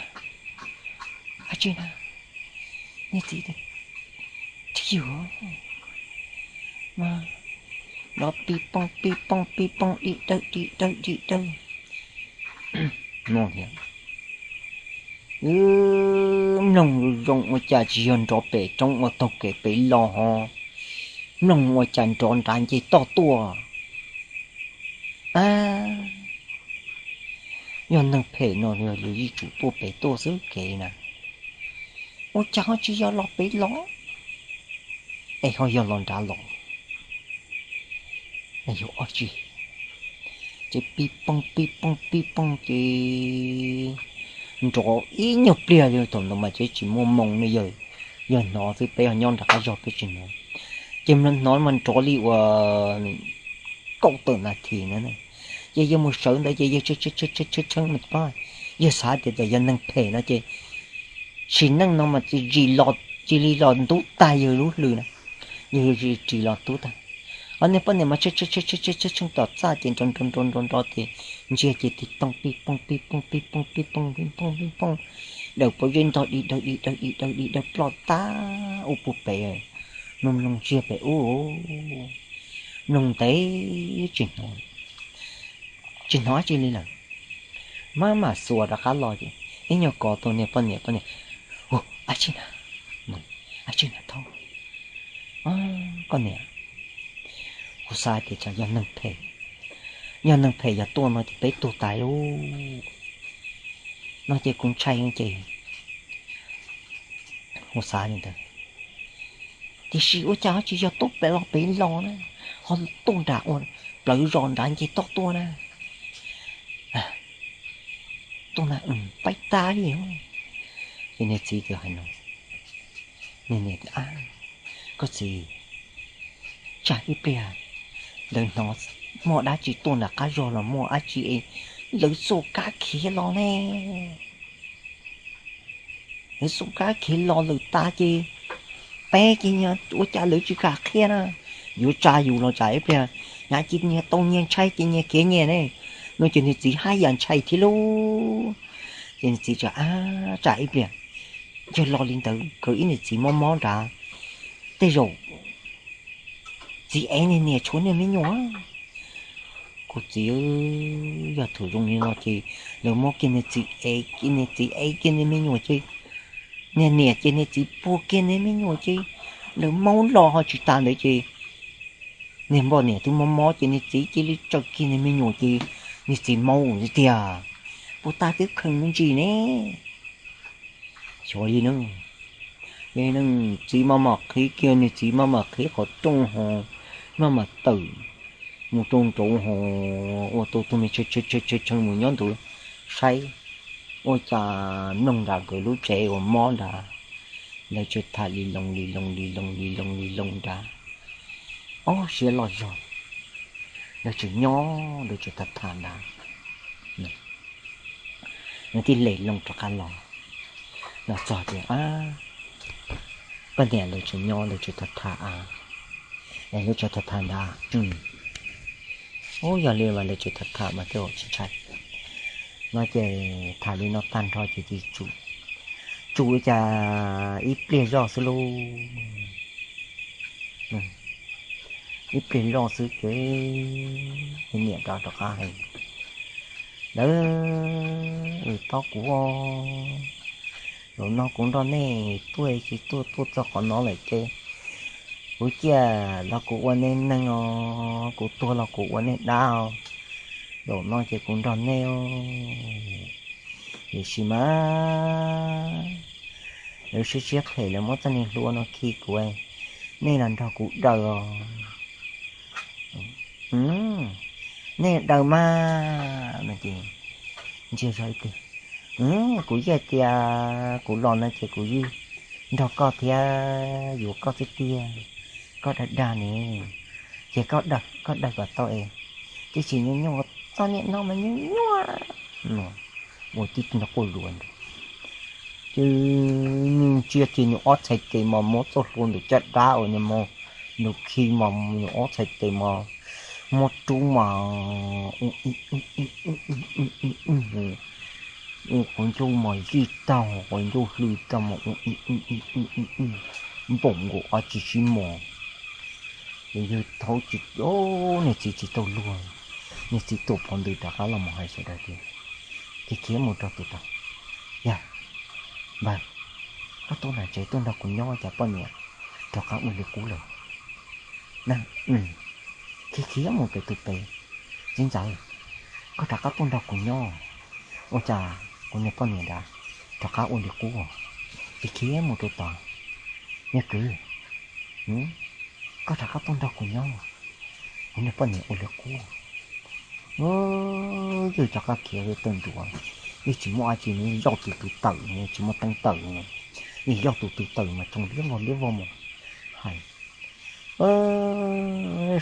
dab tsi na? Niag txiv tias, twb yog mas nrov pig poog pig poog pig poog dig dawg dig dawg dig dawg no thiab. Wb mloog zoo zoo ua cas tsis yog nrov pem roob ua taug kev pem los ho, mloog ua cas nrov nrad nce toj tuaj. A, yog neeg phem no yog yus yeej tsum tuaj pem tuaj xwb kev na, ua cas ho tsis yog los pem los, es ho yog los nrad los, yog ob tsi. Ces pig poog pig poog pig poog ces nrov ib nyuag pliag li thaum ntawd mas ces tsis muaj moo ne, yog hnov xwb peb yog nyob nram qab zog peb tsis hnov. Ces hnov mas nrov li uas kaum tawm nas this na, ces yawg mus sawv ntawd ces yawg tshee tshee tshee tshee, yawg xav tias yog neeg phem no ces sim neej no mas cia li los ntub tag yawg lub hlwb na, yawg ris los ntub tag. Ho niag poj niam mas tshee tshee tshee tshee tom txaj ces nrov nrov nrov nrov nrov ces ntsiag ces tig toog pig poog pig poog pig poog pig poog pig poog pig poog, daws pob zeb ntog dig dawg dig dawg dig dawg dig dawg ploj tag ub puag pem, mloog mloog ntsiag pem ub, mloog ntev tsis hnov, tsis hnov dab tsi li lawm. Maj mam xuas rov qab los ces Ib nyuag kov tus niag poj niam, poj niam, ab tsi na, ab tsi na thaub, koj niam, kuv xav tias tsam yog neeg phem, yog neeg phem yog tuaj no ces peb tuag tas lauj, no ces kuv ntshai ces kuv xav li ntawd. Tiam sis ua cas ho tsis yog tuaj pem los pem los na, ho tuaj nram ua plawv zos nrad nce toj tuaj na. Tuaj na, paib tab li. Ces niag txiv tias hais no, niag niam tias, koj txiv, tsam ib pliag ntawd hnov muaj dab tsi tuaj nram qab zos los muaj dab tsi es lawv xuas kab khiav los ne. Lawv xuas kab khiav los lawm tas ces peb ces ua cas lawv tsis kam qhia na, yuav tsa yus los tsam ib pliag nyias cia nyias tau nyias ntshai ces nyias khiav nyias ne. No ces niag txiv haj yam ntshai thiab lauj. Ces niag txiv tias, ab, tsam ib pliag yog los li ntawd nkawd ib niam txiv mob mob nrad, tej zaum txiv ev niag niam tshuav niag me nyuam. Kuv txiv, yog thaum zoo li no ces lawv muab kiag niag txiv ev, niag txiv ev kiag niag me nyuam ces niag niam ces niag txiv puag kiag niag me nyuam ces lawv maub los ho tsis tas ntawd ces niag npoj niam twb mob mob ces niag txiv cia li tsawm kiag niag me nyuam ces niag txiv maub tiag tiag. Puas tas twb kheev me ntsis ne. Xyov li ne, yog txiv maj mam qhib kiag, niag txiv maj mam qhib qhov rooj ho maj mam tawm mus rau nraud ho ua tau tus me tshee tshee mus nyob nraud saib, ua cas mloog nram nkawd lub tsev uas mob nrad, lawv tseem tham li loo li loo li loo li loo li loo nrad. Ob siab loj zog, lawv tseem nyob lawv tseem tham tham nrad. Nws thiaj li loo rov qab los, los txog tias, koj niam, lawv tseem nyob lawv tseem tham tham a, lawv tseem tham tham ntag. Ub, yog li mas lawv tseem tham tham mas tej zaum tsis ntshai. No ces tham li no tag nrho ces cia li tsum, tsum cas ib pliag zoj xwb lauj. Ib pliag zoj xwb ces niam rov rov qab hais, lawv, wb, tau kuv, zaum no kuv nrog nej tuaj tsis tuaj tuaj txog qhov no lawm ces kuv ciaj los kuv ua nej neeg os, kuv tuag los kuv ua nej dab os. Zaum no ces kuv nrog nej os. Tiam sis mas lawv siab siab phem lawv muab txoj niag hlua no khi kuv, nej los nrog kuv daws os. Nej daws mas no ces ntsia zog ib pliag, kuv yeej tias kuv los no ces kuv yeej nrog koj thiab yuav koj xwb tiag. Koj dag dag ne, ces koj daws kom tau es, tiam sis nyuaj nyuaj, txoj niag no mas nyuaj nyuaj no, ua tib nrog quaj luag ntag. Ces nws ntsia kiag nws ob txhais tes mas muab txoj hlua ntawm caj dab uas nws khi mas nws ob txhais tes mas muab rub mas ua qhov ncauj mas zij tag, qhov ncauj hlw tag mas ua npaum nkaus ob tsis sib mos. Ces yawg thaub tsis, niag txiv tsis tau luag, niag txiv tuam pov ntws rov qab los mus hais sawv daws tias, khiav khiav mus rau tus tod, yog, npawg, koj tuaj nram tsev tuaj nrog kuv nyob cas poj niam rov qab ua li qub lawm na. Khiav khiav mus pem tus pem, txiv ntxawm, koj rov qab tuaj nrog kuv nyob, ua cas kuv niag poj niam nrad rov qab ua li qub, khiav khiav mus rau tod, yog kwv, koj rov qab tuaj nrog kuv nyob, kuv niag poj niam ua li qub. Yawg rov qab khiav tawm ntua, yeej tsis muaj dab tsi, yeej yog tus tw tawm, tsis muaj teeb tawm, yeej yog tus tw tawm mas tsoo liab vog liab vog mus hais,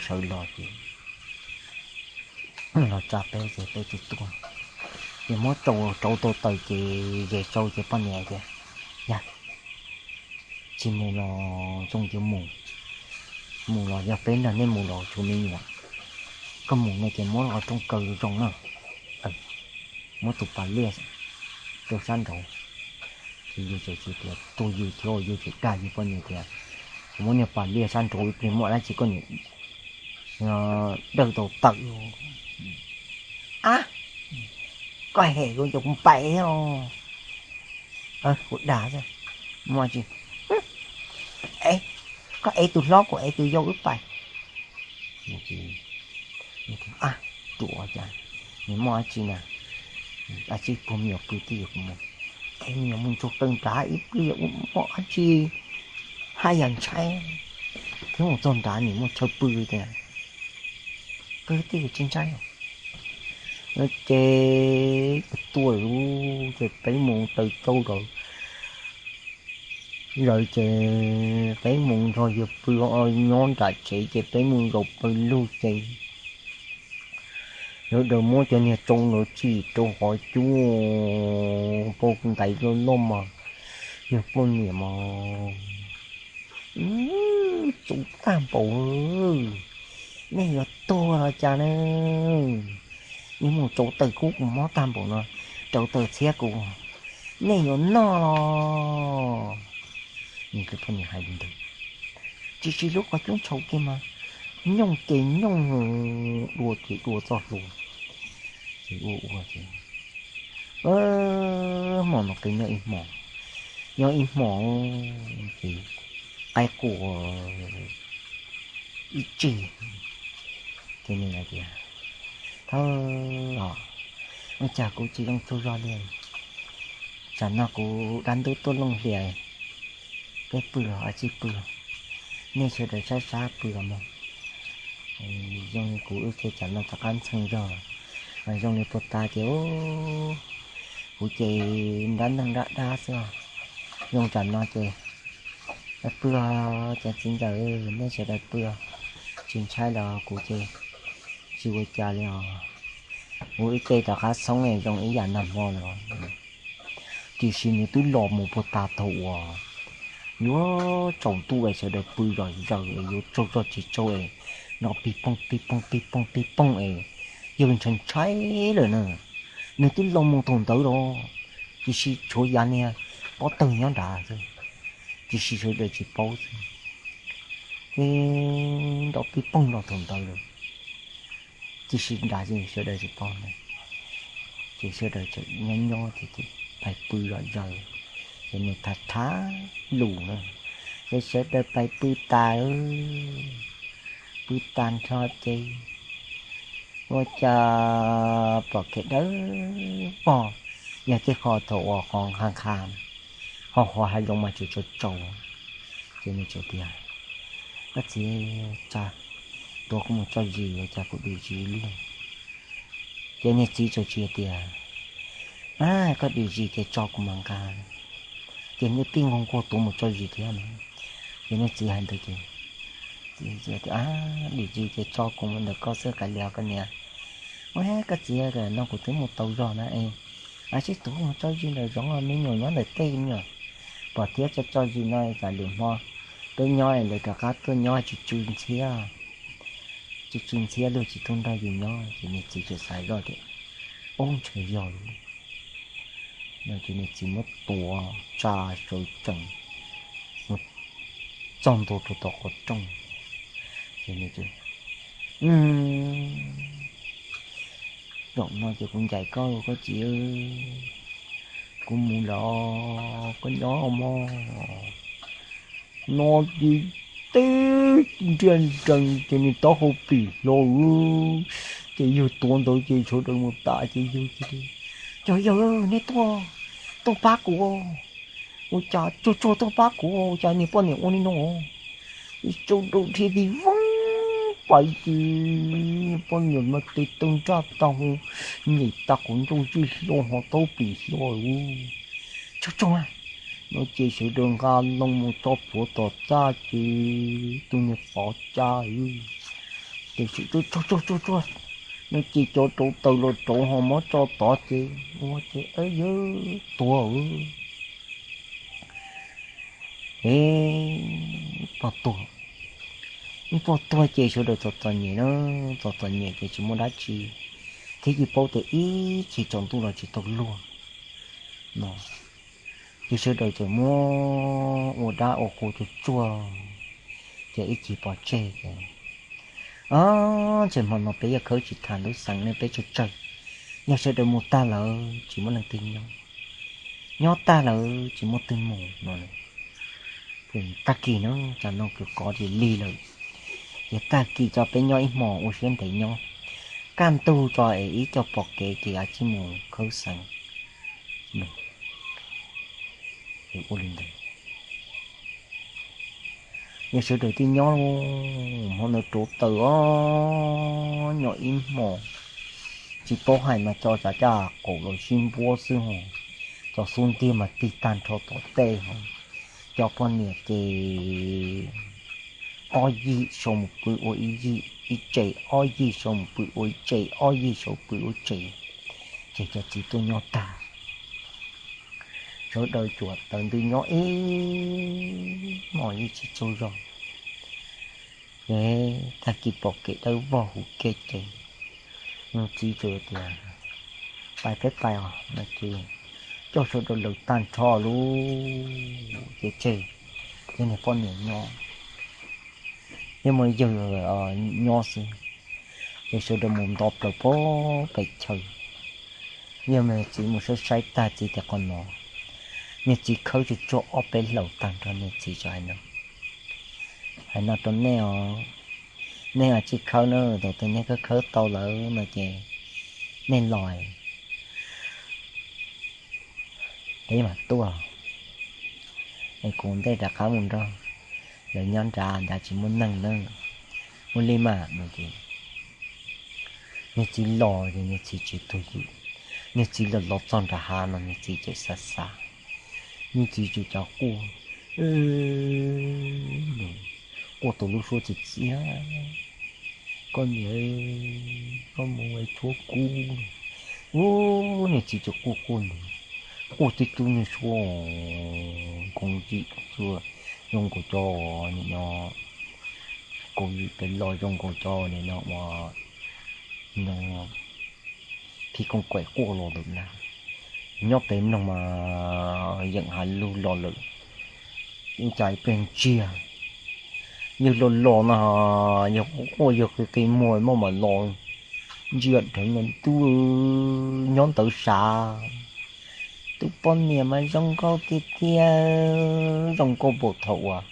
sawv los ces los tsa peb ces peb tsis tuaj, ces muab rau rauv tau taws ces zes tsau ces poj niam tias, yog tsis mus los zoo yuav mus, mus los yog peb nrog nej mus los tshuav me nyuam, koj mus no ces muab los rooj kaw zoo na, muab tus pas liaj rau sab nraud. Ces yawg txawm tias, tus yawg thiab yawg txawm dag yawg poj niam tias, kuv muab niag pas liaj sab nraud ib pliag muaj dab tsi koj niam dawj tau tawm. Ab, koj hem kuv ces kuv pais os. Kuv dag xwb, muaj tsi? Koj ev tus hlob kuv ev tus yau wb pais. Ab, ruam cas, nws muaj dab tsi na? Dab tsi puag me nyuam pw twj ywm kuv mus, es me nyuam mus ntsaug taw nrad ib pliag ua muaj dab tsi haj yam ntshai, thiab mus txog nrad nws muaj chaw pw tias, pw twj ywm tsis ntshai. Ces tuaj lawm, ces peb mus taws tsau lawm, lawm ces peb mus nrog yawg pw nyob nram tsev ces peb mus zaum pawg lug ces sawv daws muab cov niag tsau ntawd tsim rau qhov cub, poj ntaiv loj loj mas, yawg poj niam mas txaus tag npaum. Nej yuav tuag los cas ne? Yuav mus tsau taws kub kuv mob tag npaum no, rau taws txhiab kuv, nej yuav noj los? Nws tus poj niam hais li ntawd, tsis siv lub qhov cub ntshau kiag mas, nyooj ces nyooj, dua ces dua txoj hlua. Ces ua ua ces hmo no peb nyob ib hmos, nyob ib hmos ces qaib qua ib tsig, ces nws hais tias, thawj os, ua cas kuv tsis zoo tsaug zog li, tsam no kuv dab ntub tuaj looj hlias, peb pw los dab tsi pw, nej sawv daws sab sab pw los mas, zoo li kuv wb ces tsam no rov qab ntxhee zog, zoo li puag ta ces kuv ces nrab neeg nrab dab xwb. Zoo tsam no ces pw, cov txiv ntxawm nej sawv daws pw, tsis ntshai los kuv ces tsis ua cas li os. Kuv wb ces rov qab xoob zoo ib yam nag hmo lawm. Tiam sis nws twb los mus puag ta thaum uas yuav tsaus ntuj es sawv daws pw zom zaws es yuav tsaug zog tsis tsaug es nrov pig poog pig poog pig poog pig poog es yawg ntshai ntshai lawm na. Nws twb los mus thaum ntawd los, tiam sis tshuav yav niag pob tawg nyob nrad xwb, tiam sis sawv daws tsis paub xwb. Ces nrov pig poog los thaum ntawd lawm, tiam sis nrad ces sawv daws tsis paub na. Ces sawv daws tseem nyob nyob ces pais pw zom zaws, ces nws tham tham lus na, ces sawv daws pais pw tas, pw tas nrho ces ua cas pom kev dawb vog, yog tej qho thaum uas qhov nqha nqha, qhov qhov hav zoov mas tseem tsaus tsaus. Ces nws tseem tias, koj txiv, tsa, tuav kuv mus tso zis, ua cas kuv dim zis luaj. Ces niag txiv tseem tsis tias, a, koj dim zis ces tso kuv mam nqa. Ces nws tij nquag nquag tuav mus tso zis thiab no. Ces niag txiv hais ntawd ces, dim zis ces tso kuv mus ntawm koj xwb, kav liam koj niam. Ua, koj txiv, no kuv twb mus tau zog na es, a, sib tuav mus tso zis ntawm zoov, me nyuam nyob ntawm tej me nyuam pom thiab tso tso zis no, tsam lwm hmo peb nyob lawv rov qab tuaj nyob tsis tsw ntxhiab, tsis tsw ntxhiab luag tsis tuaj nrog yus nyob. Ces niag txiv tseem xav zoj tias, ub, ntshe yog lawm. No ces niag txiv muab tuav tsa sawv tsees mus txog ntua rau tom qhov rooj. Ces nws, zaum no ces kuv ncaim koj, koj txiv, kuv mus lawm, koj nyob mog. No ces teb nriag nrees ces nws taub hau pim hlo, ces yawg tuav ntawd ces sawv daws mus tas ces yawg, cov yawg, nej tuaj, tuaj pab kuv, ua cas tsuag tsuag tuaj pab kuv, ua cas niag poj niam ua li no. Tsaus ntuj dhia vij voog pais ces poj niam mas tes taw nraj tag, nyem tag quav ntsoj zij hlo ho taub pim hlo. Tsaug tsaug, no ces sawv daws nqa loo mus tso plhuav tom txaj ces tus niag pov cab, ces tsaug tsaug tsaug tsuag, no ces cov rauv taws los rauv ho muab tso tod ces ua ces yawg tuag. E, pog tuag, pog tuag ces sawv daws txom txom nyem na, txom txom nyem ces tsis muaj dab tsi thiab, yeej paub tias ib chim tsaus ntuj los tsis tau luag no, ces sawv daws tseem muab ua dab ua qhua tsuag tsuag, ces ib chim pov tseg ces, o, ntshe hmo no peb yog khawb tsis tham lub xeev ne, peb tsawg tsawg, yog sawv daws mus tag lawm tsis muaj leej twg nyob. nyob tag lawm tsis muaj twg mus no. Tag kis no, tsam no kws kov tis lig lawm, ces tag kis tso peb nyob ib hmos ua siab ntev nyob, kaj ntug tso es ib co pom kev ces yuav tsij mus khawb xeev. Ua li ntawd, yog sawv daws tij nyob, hmo ntawd rauv taws os, nyob ib hmos tsis paub hais mas tso tsav caj qaum los sib npuab xwb ho, tso xub ntiag mas tig tag nrho tom tej ho, cov poj niam ces ob yig sau mus pw ua ib yig, ib tse, ob yig sau mus pw ua ib tse, ob yig sau pw ua tse, ces cov txiv tuaj nyob tag, sawv daws cuam taws ntws nyob ib hmos yeej tsis tsaug zog. Ces tag kis pom kev dawb vog huv kiag ces nws txiv txawm tias, pais peb pais os no ces coj sawv daws lawm tag nrho lub ces tseg, ces niag poj niam nyob, yog mas yawg nyob xwb, ces sawv daws mus nto plaws pem chaw. Yog mas txiv mus saib saib tag txiv tias qhov no, niag txiv khawb tsuag tsuag ob peb hlau tag nrho niag txiv txawm hais no, hais no rau nej os, nej ua tsis khawb na, thaum twg nej khawb khawb tau lawm no ces nej los, peb mam tuaj, es kuv ntej rov qab mus nrog lawv nyob nrad, nrad tsis muaj neeg na. Ua li mas no ces niag txiv los ces niag txiv tsis tuag ywm, niag txiv los los txog nram hav no niag txiv txawm xav xav, niag txiv txawm cav quaj, quaj tau lub suab txias txias, koj niam, koj mus es tshuav kuv. Ub, niag txiv txawm quaj quaj ntawd, quaj tib tug niag suab nkoos yim, zoo nkaus cov nim no, nkoos yim pem los zoo nkaus cov nim no ua no, phim kooj kaim quaj los lawm na. Nyob pem mloog mas yeem hav lug los lawm, ib cas ib pliag ntsiag, yawg los los no, yawg quaj quaj yawg qi qi muag maj mam los, ntsia dheev no tub nyob ntawd sav, tus poj niam mas zoo nkauj tiag tiag, zoo nkauj npaum thaum uas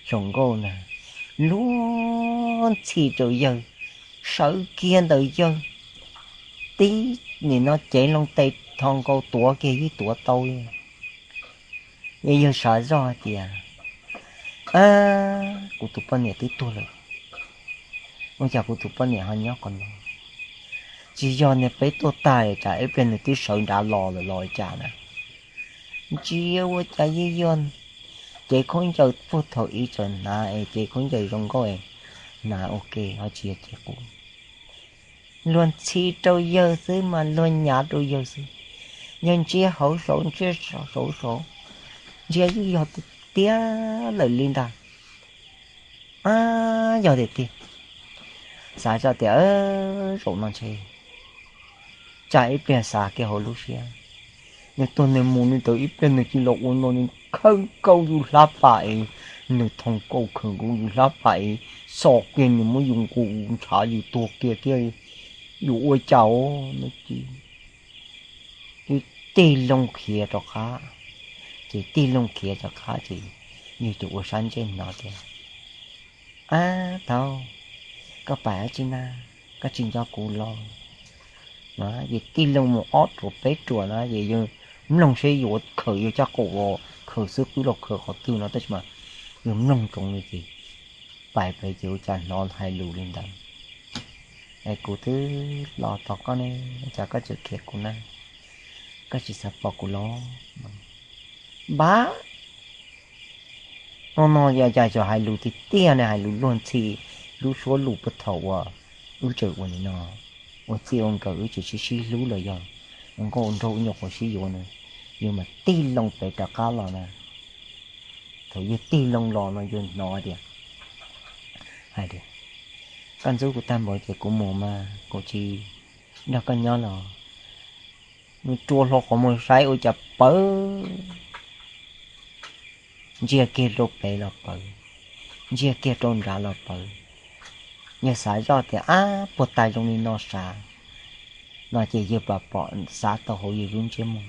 saum nkauj na, luag ntxhi rau yawg, sawv kiag ntawd yawg tib nim no cev loo tes tho nkaus tuav kiag yeej tuav tau li. Yawg xav zoj hais tias, kuv tus poj niam twb tuag lawm, ua cas kuv tus poj niam ho nyob qhov no? Tsis yog niag peb tuaj tag tsam ib pliag nws twb sawv nrad los lawm los cas na? Ntsia ua cas yeej yog cev khaub ncaws puag thaum ub txawm hnav es cev khaub ncaws zoo nkauj hnav ua ke ho tsis yog cev qub. Luag ntxhi rau yawg xwb mas luag nyav rau yawg xwb. Yawg ntsia hauv saud ntsia saud saud, ntsia yeej yog tiag tiag lawm li ntag. Ab, yog tiag tiag. Xav zoj tias zaum no ntshe tsam ib pliag xav kiag hauv lub siab, nws tuag nws mus nws tawm ib pliag nws cia los ua no nws khawb nkaus yus hlab pas es, nws thoo nkaus khawb nkaus yus hlab pas es, xo kiag nws muab yus nkaus ntshav yus tuag kiag thiab, yus ua cas os no ces yus tig loo khiav rov qab. Ces tig loo khiav rov qab ces yus tus ua sab ntsej hnov tias, ab thaub, koj pais dab tsi na? Koj tsis nco kuv los? Ces tig loo mus ob ruam peb ruam na ces yus mloog seb yuav khaws yus caj qaum los khaws xwb qwb los khaws qhov twg no tab sis mas yus mloog ntsoov li ces pais pem ces ua cas hnov hais lus li ntawd, es kuv twb los tos koj ne, cas koj tseem khiav kuv na? Koj tsis xav pom kuv los? Npab, no no yog cas yog hais lus tiag tiag ne, hais lus luag ntxhi, lub suab lus puag thaum uas wb tseem ua nim no, ua txij ua nkawm wb tseem sib sib hlub los yog ua nkauj ua nraug wb nyuam qhuav sib yuav na, yus mas tig loo pem rov qab los na. Thaum yus tig loo los no yus hnov tias, hais tias, koj ntxub kuv tag npaum ces kuv mus mas kuv tsis nrog koj nyob los. Nws rua hlo qhov muag saib ua cas pawv, ntsia kiag rau pem los pawv, ntsia kiag rau nrad los pawv. Yawg xav zoj tias ab puag ta zoo li no sav, no ces yawg pom pom xav tau hauv yawg lub ntsiab muag.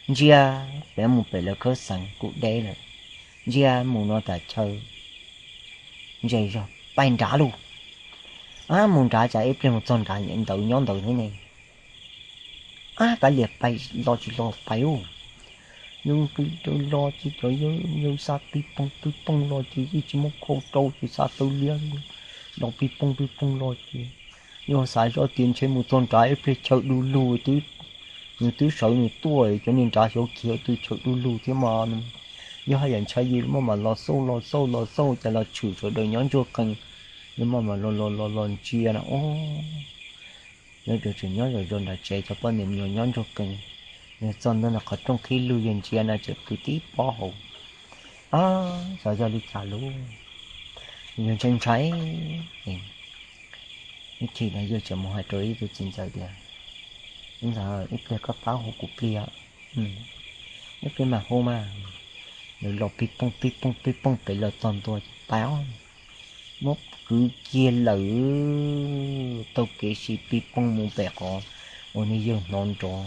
Ntsia, peb mus pem lawv khawb xeev kuj deb lawm, ntsia mus no tas chaw ntse zog, pais nrad lauj. Ab, mus nrad cas ib pliag mus txog nrad ntawd nyob ntawd thiab ne. Ab, kav liam, pais los tsis los pais ub. Yus pw rau los ces cov yawg xa pig poog pig poog los ces yeej tsis muaj khau rau ces xa taw liab los pig poog pig poog los ces yus xav zoj tias ntshe mus txog nrad ib pliag chaw du lug, nws twb sawv nws tuaj, cov niag nrad xyov kiag twb chaw du lug thiab mas. Yog haj yam ntshai yus maj mam los xauj los xauj los xauj cas los tshwm sawv daws nyob ntsuag qees, yus maj mam los los los los ntsia na, o, nyob rau tseem nyob zom zaws nram tsev, cov poj niam me nyuam nyob ntsuag qees, yog txog ntua qhov rooj qhib lug yog ntsia no tseem pw tib pob hauv. Ab, xyov yog li cas lauj, yus ntshai ntshai. Ib chim no yawg tseem mus hais rau ib tug txiv ntxawm tias, Txiv ntxawm, ib pliag koj pab hu kuv pliag, ib pliag mam hu mas. Nws los pig poog pig poog pig poog pem los txog ntua ces pais, muab kwv kiag lawm, taug kev si pig poog mus pem qhov uas nws yawg hnov nrov,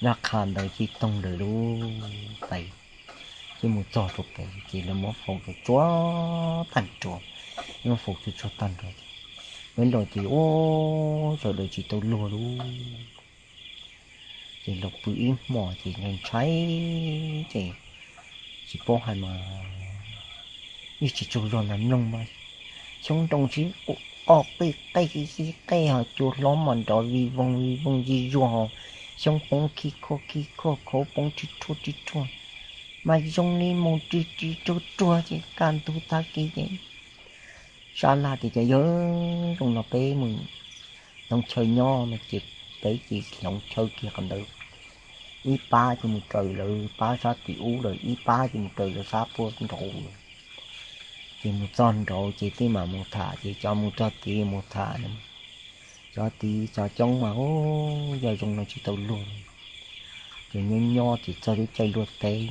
nrab qha ntawd cia li toog lawm lauj. Pais ces mus txog rau pem ces lawv muab faus tsuag tsuag tag nrho, muab faus tsuag tsuag tag nrho ces peb los ces ua sawv daws tsis tau luag lauj. Ces los pw ib hmos ces ntshai ntshai ces tsis paub hais mas, yeej tsis tsaug zog na mloog mas xyoob nroo sib qoj qij qej sib qej ho cua hlob mas nrov vij voog vij voog yij zuag ho xyoob poob khib khuaj khib khuaj khauv poob ri ruag ri ruag mas zoo li mus ri ri ruag ruag ces kaj ntug tag kis ces sab laj tias, Cas yawg zoo no peb mus hloov chaw nyob no ces peb ces hloov chaw kiag qhov ntawd, ib pab ces mus raws lawv pab sab tim ub lawm, ib pab ces mus raws lawv sab puag nraud lawm. Ces mus txog nraud ces tej mam mus tham ces cov mus txog tid mus tham, cov tid cov coob mas yog zoo no tsis tau luag. Ces nyob nyob ces txog lub caij luaj teb,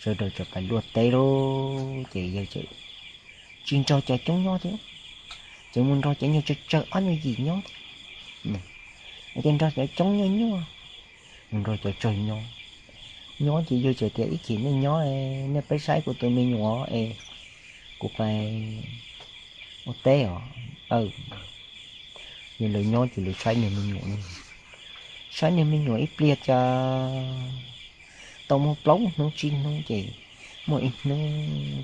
sawv daws txawm pais luaj teb lauj. Ces yawg tsis nrog cov coob nyob thiab, ces mus nrog cov nyuag tsawg tsawg ob nyuag yim nyob thiab, ces nrog cov coob nyuaj nyuaj, mus nrog cov tsawg nyob. Nyob ces yawg txawm tias, Ib chim nej nyob, nej peb saib kuv tus me nyuam es kuv pais ua teb os. Ces lawv nyob ces lawv saib niag me nyuam, saib niag me nyuam ib pliag cas tau muaj plaub hnub tsib hnub ces muaj ib hnub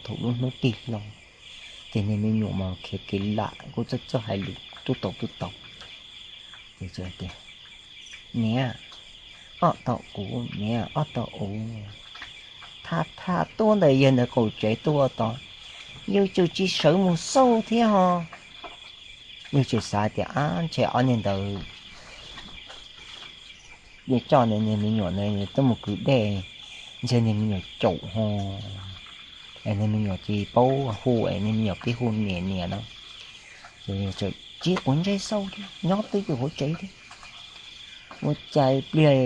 thaum lub hnub tig hlo, ces niag me nyuam mas khiav kev lam kuj txawj txawj hais lus tuj taus tuj taus. Ces tias, Niam, ob tog kuv, niam, ob tog kuv. Tham tham tuaj ntawm yawg ntawd qaum tsev tuaj tod, yawg tseem tsis sawv mus xauj thiab ho. Yawg tseem xav tias, Ab, ntshe ob niag ntawd yeej coj niag me nyuam ntawd tuaj mus kwv dej, ntshe niag me nyuam caum ho, es niag me nyuam tsis paub hu es niag me nyuam pib hu niam niam no. Ces tseem tsis quav ntsej xauj thiab, nyob twb ywm hauv tsev thiab. Ua cas pliag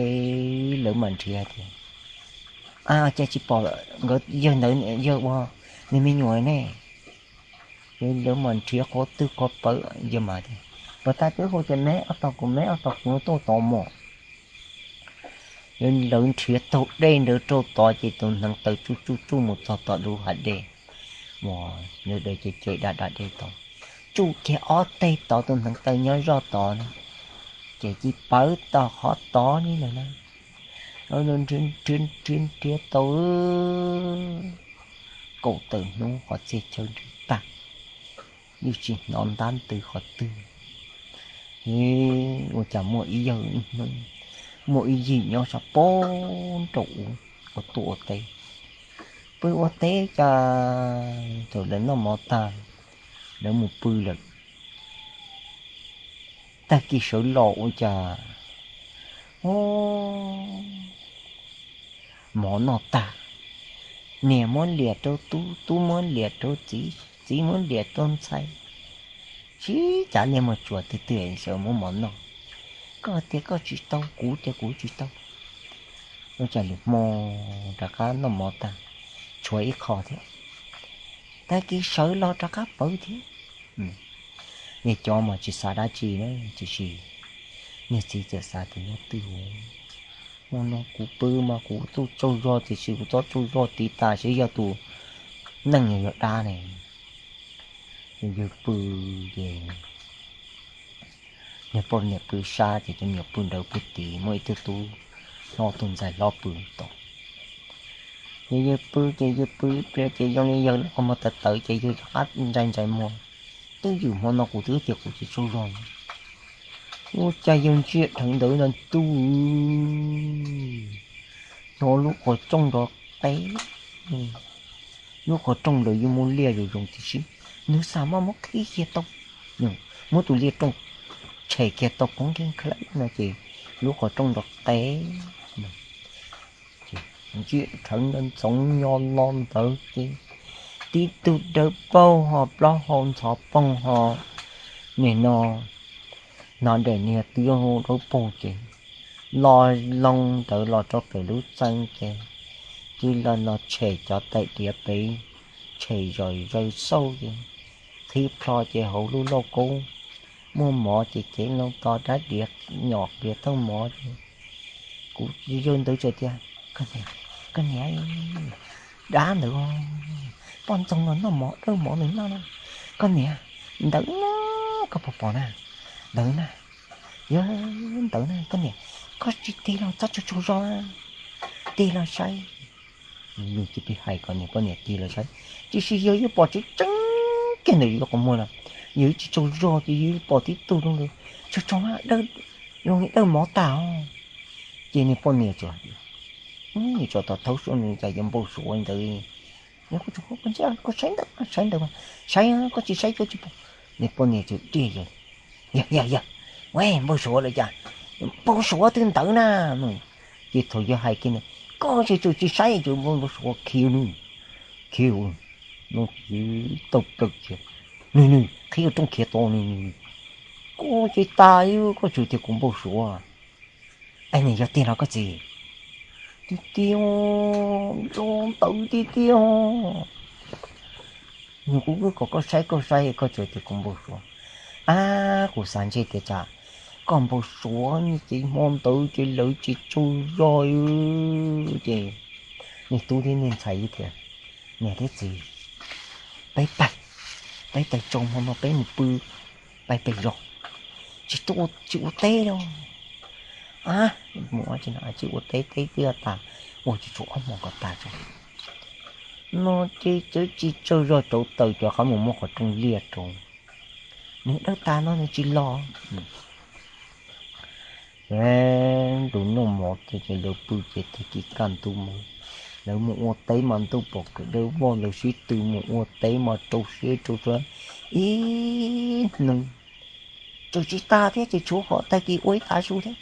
lawv mam nrhiav tias, Ab, cas tsis pom nkawd yawg ntawd, yawg ua niag me nyuam ne? Ces lawv mam nrhiav qhov twg qhov pawv, yawg mam tias, Puas tag twb hu tias me ob tog kuv, me ob tog kuv tuaj tod mog. Lawv nrhiav taug dej ntawd rau tod ces tus hneev taw tsuj tsuj tsuj mus txog tom lub hav dej, ua, lawv daws ces ces da da dej tod, tsuj kiag ob teg tod tus hneev taw nyob zoj tod na, ces cia li pawv tau qhov tod li lawm na. Nrhiav nrhiav tau kaum tawm hnub qhov txhia chaw nrhiav tag, yeej tsis hnov ntab ntws qhov twg. Ua cas muaj ib yawg ib hnub, muaj ib yim nyob sab pem nraum ub ua tuaj ua teb. Pw ua teb cas thaum lawv noj mov tag, lawv mus pw lawm. Tag kis sawv los ua cas, o, mov noj tag, niam muab liam rau tub, tub muab liam rau txiv, txiv muab liam rau ntxhais. Sib cav niag muag tsuas twg twg sawv muab mov noj. Koj tias koj tsis tau, kuv tias kuv tsis tau. Ua cas lwm hmo rov qab noj mov tag, tshuav ib qho thiab. Tag kis sawv los rov qab pawv thiab. Niag cov mas tsis xav dab tsi na, tiam sis niag txiv txawm xav tias nyob twj ywm, Hmo no kuv pw mas kuv tuaj tsaug zog tiam sis kuv txhob tsaug zog tiv tas seb yog tus neeg yog dab ne. Ces yawg pw, ces niag poj niam pw sab ces cov me nyuam pw nrawm pw tid, muaj ib tug tub hlob tus ntxhais hlob pw tod. Ces yawg pw ces yawg pw ib pliag ces zoo li yawg lub qhov muag tawv tawv ces yawg rov qab ntsais ntsais muag. Twb ywm hmo no kuv twb tias kuv tsis tsaug zog. Ua cas yawg ntsia dheev ntawd no ntuj, hnov lub qhov rooj nrov qeb. Lub qhov rooj ntawd yeej muaj liaj zoo zoo tiam sis nws xav mas muab qhib kiag tau, muab tus liaj rooj tshem kiag tau poob nkeeg khav lawm no ces lub qhov rooj nrov qeb. Ntsia dheev ntawd ntxoov nyo no ntawd ces tib tug dawb paug ho plaub hau ntxhov poog ho nim no hnav daim niag twb dawb paug ces lo loo ntawd los rau pem lub txee ces tib lo no tshem cov tais diav pem, tshem zom zaws xauj ces qhib plho ces hauv lub lauj kaub muaj mov ces cev loo to dab diav nyom diav thooj mov ces kuv yawg ntawd txawm tias, koj niam, dab ntawd, poj ntxoog los noj mov dawb mov nws noj na. Koj niam, ntawd na, koj puas pom na, ntawd na, yog ntawd na koj niam, koj tsis tig los txhob tsaug tsaug zog na, tig los saib. Yus tsis pib hais kom niam poj niam tig los saib, tiam sis yog yus pom tseeb tseeb kiag ntawm yus lub qhov muag na, yus tsis tsaug zog ces yus pom tib tug zoo li tsaug tsaug na, zoo li dawb mov tag os. Ces niag poj niam tsuas, niag tsov tom thaub suab nws cas yuav npau suav ntawd. Yog koj tsis, koj saib ntawd, saib ntawd, saib koj tsis saib koj tsis pom. Niag poj niam tsuas diaj yawg, yog yog yog, npau suav lawm cas, npau suav twb ntawd na. Ces thaum yawg hais kiag ntawd koj tsis, tsuas tsis saib, tsuas npau suav khiav nws, khiav nws, tau plaws kiag, nws nws qhib rooj khiav tod nws, koj tsis tas, koj tsuas tias kuv npau suav. Es nws yog tiag los koj txiv? Tiag tiag, zoo ntawd tiag tiag. Nws kuv wb kom koj saib koj saib koj tsuas tias kuv npau suav. Ab, kuv xav ntshe tias tsam koj npau suav ces hmo ntawd ces lawv tsis tsaug zog. Ces niag tub thiab niag ntxhais tias, niam thiab txiv, peb pais, peb pais tso hmo no peb mus pw, pais pem zos, tsis tuaj tsis ua teb los. Ab, mus ua tsis ua teb, teb twb tas, ua tsis tshua ob hmos kom tas tso. No ces txawm tsis tsaug zog rauv taws cov qab mus muab qhov rooj liaj rau. Nws dawb tas no nws tsis los. Ces ntu noj mov ces lawv pw ces tag kis kaj ntug mus, lawv mus ua teb mas ntuj pom kev dawb vog, lawv sib tw mus ua teb mas rau siab rau sua ib hnub. Tseem tsis tas thiab ces tshuav kom tag kis ua ib tav su thiab,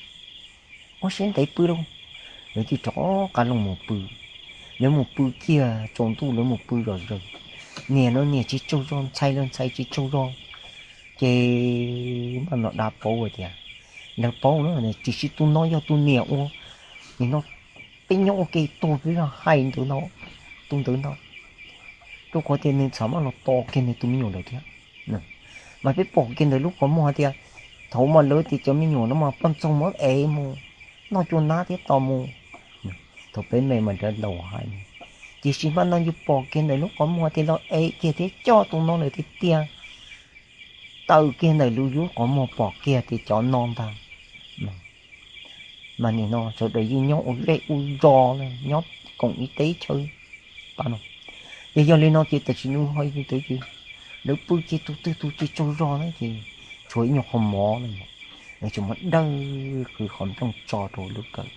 ua siab ntev pw lauj. Lawv thiaj rov qab los mus pw. Lawv mus pw kiag tsaus ntuj lawv mus pw zom zaws. Niam no niam tsis tsaug zog, ntxhais los ntxhais tsis tsaug zog. Ces maj mam dab paub tias, lawv paub na, tiam sis tus no yog tus niam ua, nim no peb nyob ua ke tuag peb hais ntawd no, tus ntawd no, rau qhov tias nws txawm maj los tos kiag nws tus me nyuam lawm thiab. Mas peb pom kiag ntawm lub qhov muag hais tias, thaum mas lawv tias cov me nyuam no mas poj ntxoog muab ev mus noj cua nab thiab tos mus. Thaum peb me mas nrad laus hais, tiam sis hmo no yus pom kiag ntawm lub qhov muag tias los ev kiag thiab coj tus no lawm tiag tiag. Taw kiag ntawm lub qhov muag pom kiag tias cov no ntag. Mas nim no sawv daws yeej nyob ua zej ua zos, nyob koom ib teb chaws pab no. Ces yog li no ces tam sim no ho yus tawv ces lawv pw ces tus twg tus tsis tsaug zog na ces tshuav ib nyuag qhov mov na, lawv tsuas muab dawb qhwv qhov nplooj tso rau lub kawm.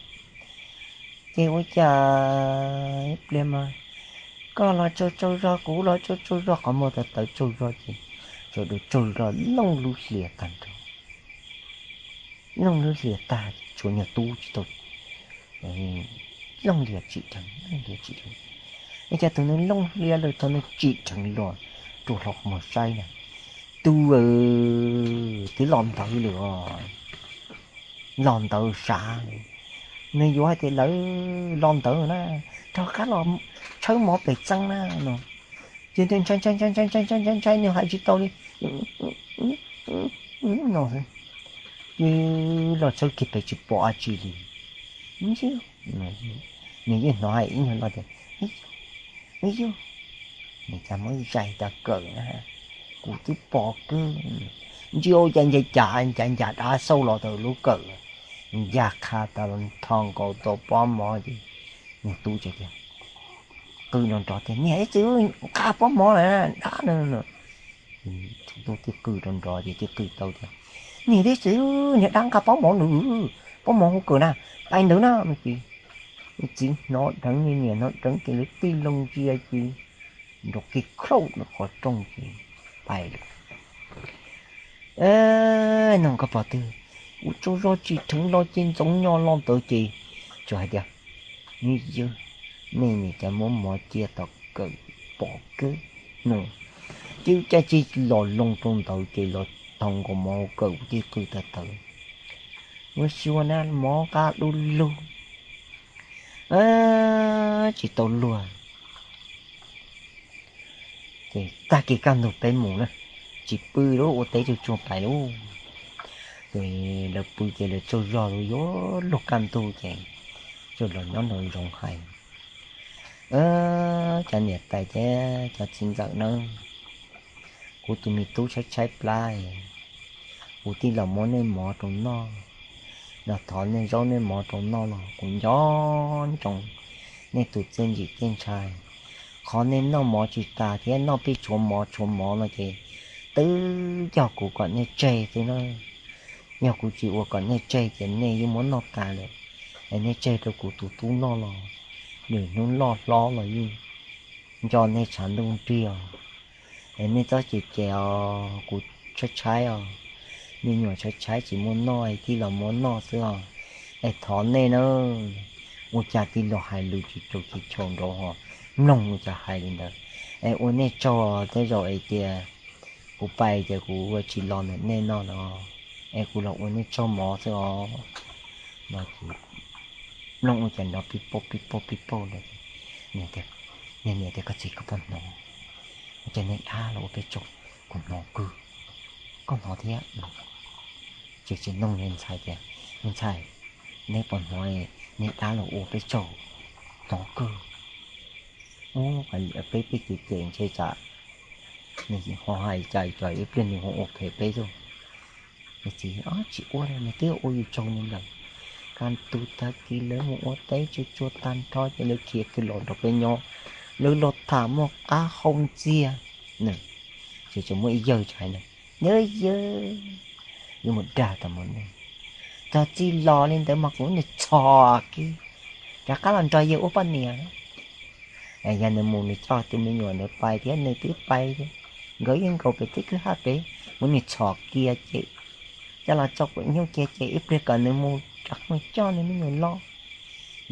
Ces ua cas ib pliag mas koj los tsaug tsaug zog, kuv los tsaug tsaug zog, qhov muag tawv tawv tsaug zog ces sawv daws tsaug zog looj lub hlias tag nrho. Looj lub hlias tag tshuav nyuag tub tsis tau, looj hlias tsim dheev, looj hlias tsim dheev. Ua cas tus nws looj hlias lawm thaum nws tsim dheev los rau hlo qhov muag saib na, tub aw, twb los ntawd lawm os. Los ntawd sav, nws yuav hais tias lawv los ntawd na, rov qab los tshawb mov pem txeeb na no. Ces ntshai ntshai ntshai ntshai ntshai ntshai ntshai ntshai nws hais tsis tau li no xwb. Ces los tshawb kiag pem tsis pom dab tsi li. Ntsib, nws yeej hnov hais ib nyuag lo tias, Ib yug, nws cas muab zais tas kawm na, kuv twb pom kawg. Ntsib ua cas ncav cav ncav ncav dab xauj los rau lub kawm, ncaj qha tas los tho nkaus tau pob mov ces nws tub tias, qw nrov nrov tias, Niam txiv, nqa pob mov lawm dab no. Tub thiaj qw nrov nrov ces thiaj qw tau tias, Niam txiv, niag dab nqa pob mov lawm, pob mov hauv kawm na, pais ntawd na. Ces txiv hnov dheev, niam hnov dheev ces lawv tij loo ntsia ces nrov kiag khauj qhov rooj ces pais lawm. Nug koj pom twg, kuv tsaug zog tsis dheev los ces ntxoov nyo los ntawd ces tsuas hais tias, Yog, nej nim cas muab mov cia tom kawm pom kawg no. Ces caij tsis los loo rau ntawd ces los tho nkaus mov hauv kawm thiaj qw tawv tawv, Ua xyuas na, mov qab dub lug, tsis tau luag. Ces tag kis kaj ntug peb mus na, tsis pw lawm, ua teb tsuag tsuag pais lawm. Ces lawv pw ces lawv tsaug zog yuav luag kaj ntug ces txawm los nyob nraum zoov hais, Cov niam tais thiab cov txiv ntxawm nawb, kuv tus me tub tshaib tshaib plab, kuv tij laug muab nej mov rau noj, los thov nej zaub nej mov rau noj los kuv nco ntsoov nej tus txiaj ntsim txiaj ntshaw. Qhov nej noj mov tsis tas thiab noj pij tshuav mov tshuav mov no ces twb yog kuv kom nej tseg xwb na. Yog kuv tsis ua kom nej tseg ces nej yeej muab noj tas lawm. Es nej tseg rau kuv tus tub noj los, lwm hnub loj hlob los yeej nco nej tshav ntuj nrig os. Es nej txhob ces ces os, kuv tshaib tshaib os, me nyuam tshaib tshaib tsis muaj noj es tij laug muab noj xwb os. Es thov nej na, ua cas tij laug hais lus tsis raus tsis chaus nraud ho mloog ua cas hais li ntawd. Es ua nej tsaug, tej zaum es tias kuv pais ces kuv ua tsis los ntawm nej no los, es kuv los ua nej tsaug mov xwb os. No ces mloog ua cas nrov pib pauj pib pauj pib pauj ntawd. Niam tias, Koj txiv, koj puas hnov? Ua cas nej dab los ua peb tsaug? Kuv hnov kawg. Koj hnov thiab? Ces txiv nug ntxhais tias, Me ntxhais, neb puas hnov nej dab los ua peb tsaug? Hnov kawg. Ub, peb peb ces ces ntshe tsam nws ho hais cas ib pliag nws ho ua phem peb xwb. Nws txiv, Tsis ua li, nws twb ua yus tsaug li lawm. Kaj ntug tag kis lawv mus ua teb tsuag tsuag tag nrho ces lawv khiav kiag los nrog peb nyob. Lawv los tham muaj qab hau ntxiag. Ces tseem muaj ib yawg hais na, Yawg, yawg, yuav mus dag tau mus ne, txog txij los li ntawd mas kuv nim txhom kiag, rov qab los nrog yawg ua poj niam. Yog nws mus nws coj tus me nyuam ntawd pais thiab nws twb pais thiab, nkawd yeej nkaum pem teb kwj ha pem, kuv nim txhom kiag ces coj los tso pem nyuj kiag ces ib pliag kom nws mus rov qab mus coj nws me nyuam los,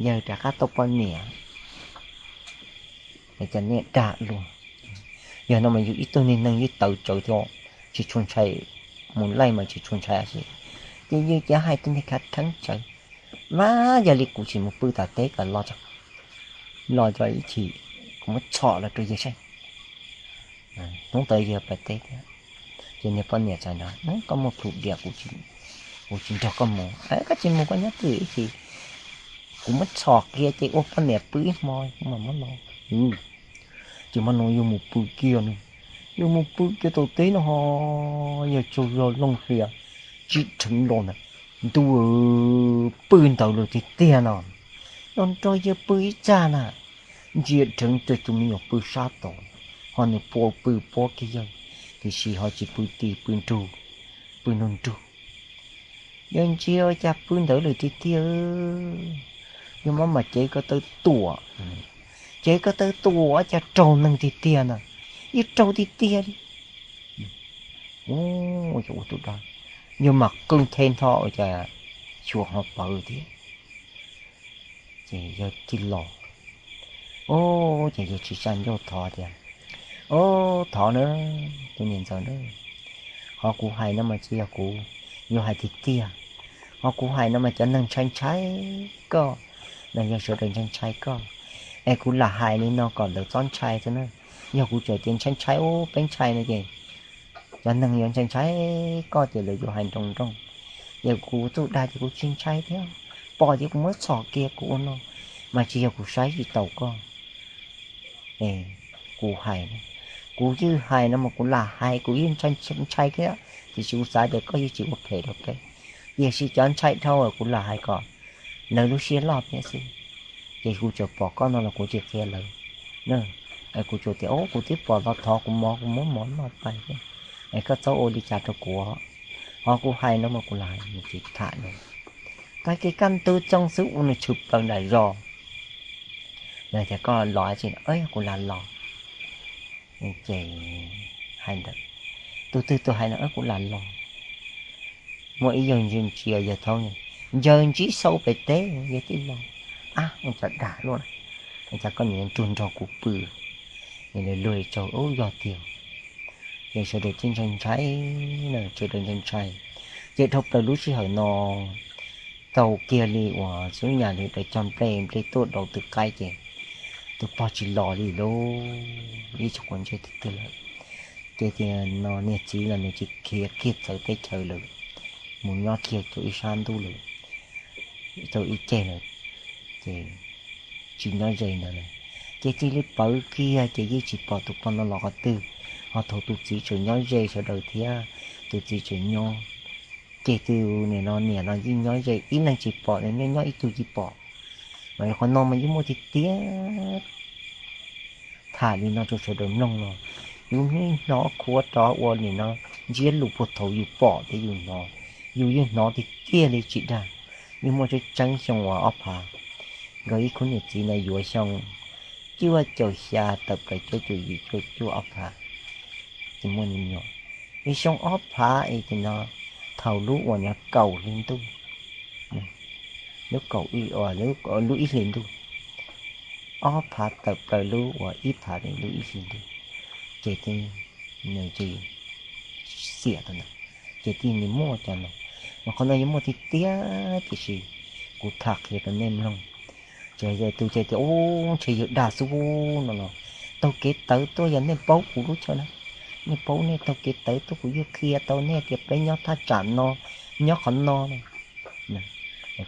yawg rov qab tau poj niam. Ces cov niag dag luag, yog no mas yus ib tug niag neeg yeej tawv tsawv thiab, tsis tshua ntshai, mus laij mas tsis tshua ntshai a si, ces yus cia hais tus niag khav theeb tsawv, Mas yog li kuv tsis mus pw tom teb kom los, los tso ib chim, kuv muab txhom los rau yawg saib. Hnub ntawd yawg pais teb thiab, ces niag poj niam txawm hais, Koj muaj plhus diam, kuv tsis nrog koj mus, koj tsis mus koj nyob twj ywm ib chim, kuv muab txhom kiag ces ua poj niam pw ib hmo kuv mam muab los. Ces hmo no yawg mus pw kiag no, yawg mus pw kiag tom teb no ho, yawg tsaug zog looj hlias tsis dheev los ntag, ntuj, pw ntawd lawm tiag tiag no, los nrog yawg pw ib txaj na, ntsia dheev rau tus me nyuam pw sab tod, ho nws pw pob kiag yawg, tiam sis ho tsis pw ti pw nrug, pw nrug nrug. Yawg ntsia ua cas pw ntawd lawm tiag tiag, yawg mam mam cev ko taw tuam, cev ko taw tuam cas raug neeg tiag tiag na, yeej raug tiag tiag li. Ua cas ua tub dab, yawg mam qw nthe ntho ua cas xyuas ho pawv thiab. Ces yawg thiaj los, ub, ces yawg tsis tsa ncauj thov tias, Ub, thov na, tus niam ntxawm na, qhov kuv hais no mas tsis yog kuv, yawg hais tiag tiag, qhov kuv hais no mas cov neeg ntshai ntshai koj, los yog sawv daws ntshai ntshai koj, es kuv lam hais li no kom lawv txhob ntshai xwb na. Yog kuv tseem tias ntshai ntshai ub peb ntshai no ces cov neeg yuav ntshai ntshai koj ces lawv yuav hais nroo nroo. Ces kuv txuj dag ces kuv tsis ntshai thiab. pom ces kuv muab txhom kiag kuv ua no, mas tsis yog kuv saib tsis taus koj. Kuv hais, kuv yeej hais no mas kuv lam hais, kuv yeej ntshai thiab, tiam sis kuv xav tias koj yeej tsis ua phem rau peb, tiam sis cov ntshai dhau kuv lam hais kom lawv lub siab loj thiab xwb. Ces kuv tseem pom koj no los kuv tsis qhia lawv. Kuv tsuas tias, kuv twb pom los thov kuv mov, kuv muab mov noj pais thiab, es koj txhob ua li cas rau kuv. Ho kuv hais no mas kuv lam hais, nws tsis tham no. Tag kis kaj ntug txoog xwb ua nws tshwm plaws nram zos. Nws tias, koj los tsis? Kuv lam los. Ces hais ntawd, tus twg tus hais no, kuv lam los. Muaj ib yawg ntsia ntsia yawg thaub, ncaws ntsib xau pem teb, yawg tib los, ab, ua cas dag luaj, ua cas koj niam rug nrog kuv pw? Luag tsaug, ub, yog tiag. Ces sawv daws ntshai ntshai, sawv daws ntshai ntshai. Ces dhau plaws lub sij hawm no, tau kiag li uas xub nyas li daws cog nplej, nplej tuaj daus tw qaib ces tus pog tsis los li lauj, ib tsis quav ntsej twg twg lawm. Ces tias no niag txiv los nws tsis khiav kiag txawv teb chaws lawm, mus nyob kiag rau ib sab ntuj lawm, rau ib ceg lawm, ces tsis nyob ze ntawd lawm. Ces cia li pawv kiag ces yeej tsis pom tus pog no los qhov twg. Ho thaum tus txiv tseem nyob ze sawv daws thiab, tus txiv tseem nyob, ces tus niam no, niam no yeej nyob ze, ib leeg tsis pom, nws nyob nyob ib tug tsis pom. Mas qhov no mas yeej muaj tiag tiag. Tham li no rau sawv daws mloog los, yus hnov khuav rov ua nim no ntsiab lus puag thaum yus pom thiab yus hnov, yus yeej hnov tiag tiag li tsis dag. Yeej muaj tseeb tseeb xyoo uas ob phav, nkawd ib khub niam txiv ntawd yuav xyoo cuaj caum xya tawm plaws cuaj caum yim cuaj cuaj ob phav, ces muaj nim no, ib xyoo ob phav es ces no thaum lub uas nim no kaum hli ntuj, lub kaum, lub ib hlis ntuj, ob phav tawm plaws lub uas ib phav lub ib hlis ntuj, ces nws ces xiam tau ntawd, ces tij nws muaj cov no. Mas qhov no yeej muaj tiag tiag tiam sis kuv tham qhia rau nej mloog. Ces tus ces tias, ub, ntshe yawg dag xwb no los, taug kev tawv tuaj, yog nej paub kuv lub chaw na, nej paub, nej taug kev tawv tuaj kuv yeej qhia tau nej tias peb nyob thaj tsam no, nyob qhov no.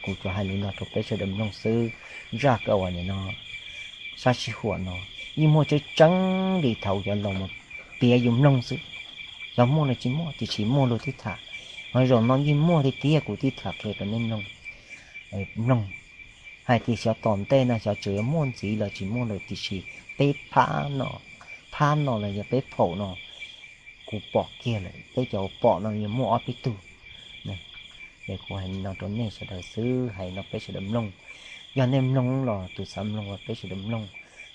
Kuv tsuas hais li no rau peb sawv daws mloog xwb. Zaj kawg uas nim no sab sij huam no yeej muaj tseeb tseeb li thaum cov laus mus piav yus mloog xwb. Xyov muaj los tsis muaj tiam sis muaj luag twb tham, ho zaum no yeej muaj tiag tiag kuv twb tham qhia rau nej mloog. Mloog hais tias xyov tom ntej no xyov tseem yuav muaj ntxiv los tsis muaj lawm tiam sis peb phab no, phab no los yog peb phaum no, kuv pom kiag lawm, peb cov pom no yuav muaj ob peb tug. Es kuv hais no rau nej sawv daws xwb, hais no peb sawv daws mloog. Yog nej mloog los tus xav mloog los peb sawv daws mloog,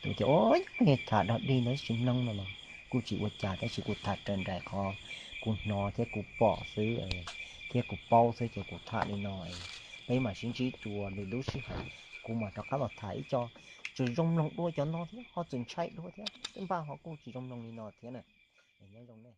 tus tias o, yog nej tham dog dig ntawd tsis mloog no los kuj tsis ua cas, tab sis kuv tham raws nraim qhov kuv hnov thiab kuv pom xwb, thiab kuv paub xwb ces kuv tham li no. Peb mam sib ntsib dua lwm lub sij hawm, kuv mam rov qab los tham ib co tseem zoo mloog dua cov no thiab ho tseem ntshai dua thiab, twb npaj ho kuj tsis zoo mloog li no thiab na. Nyob zoo nej.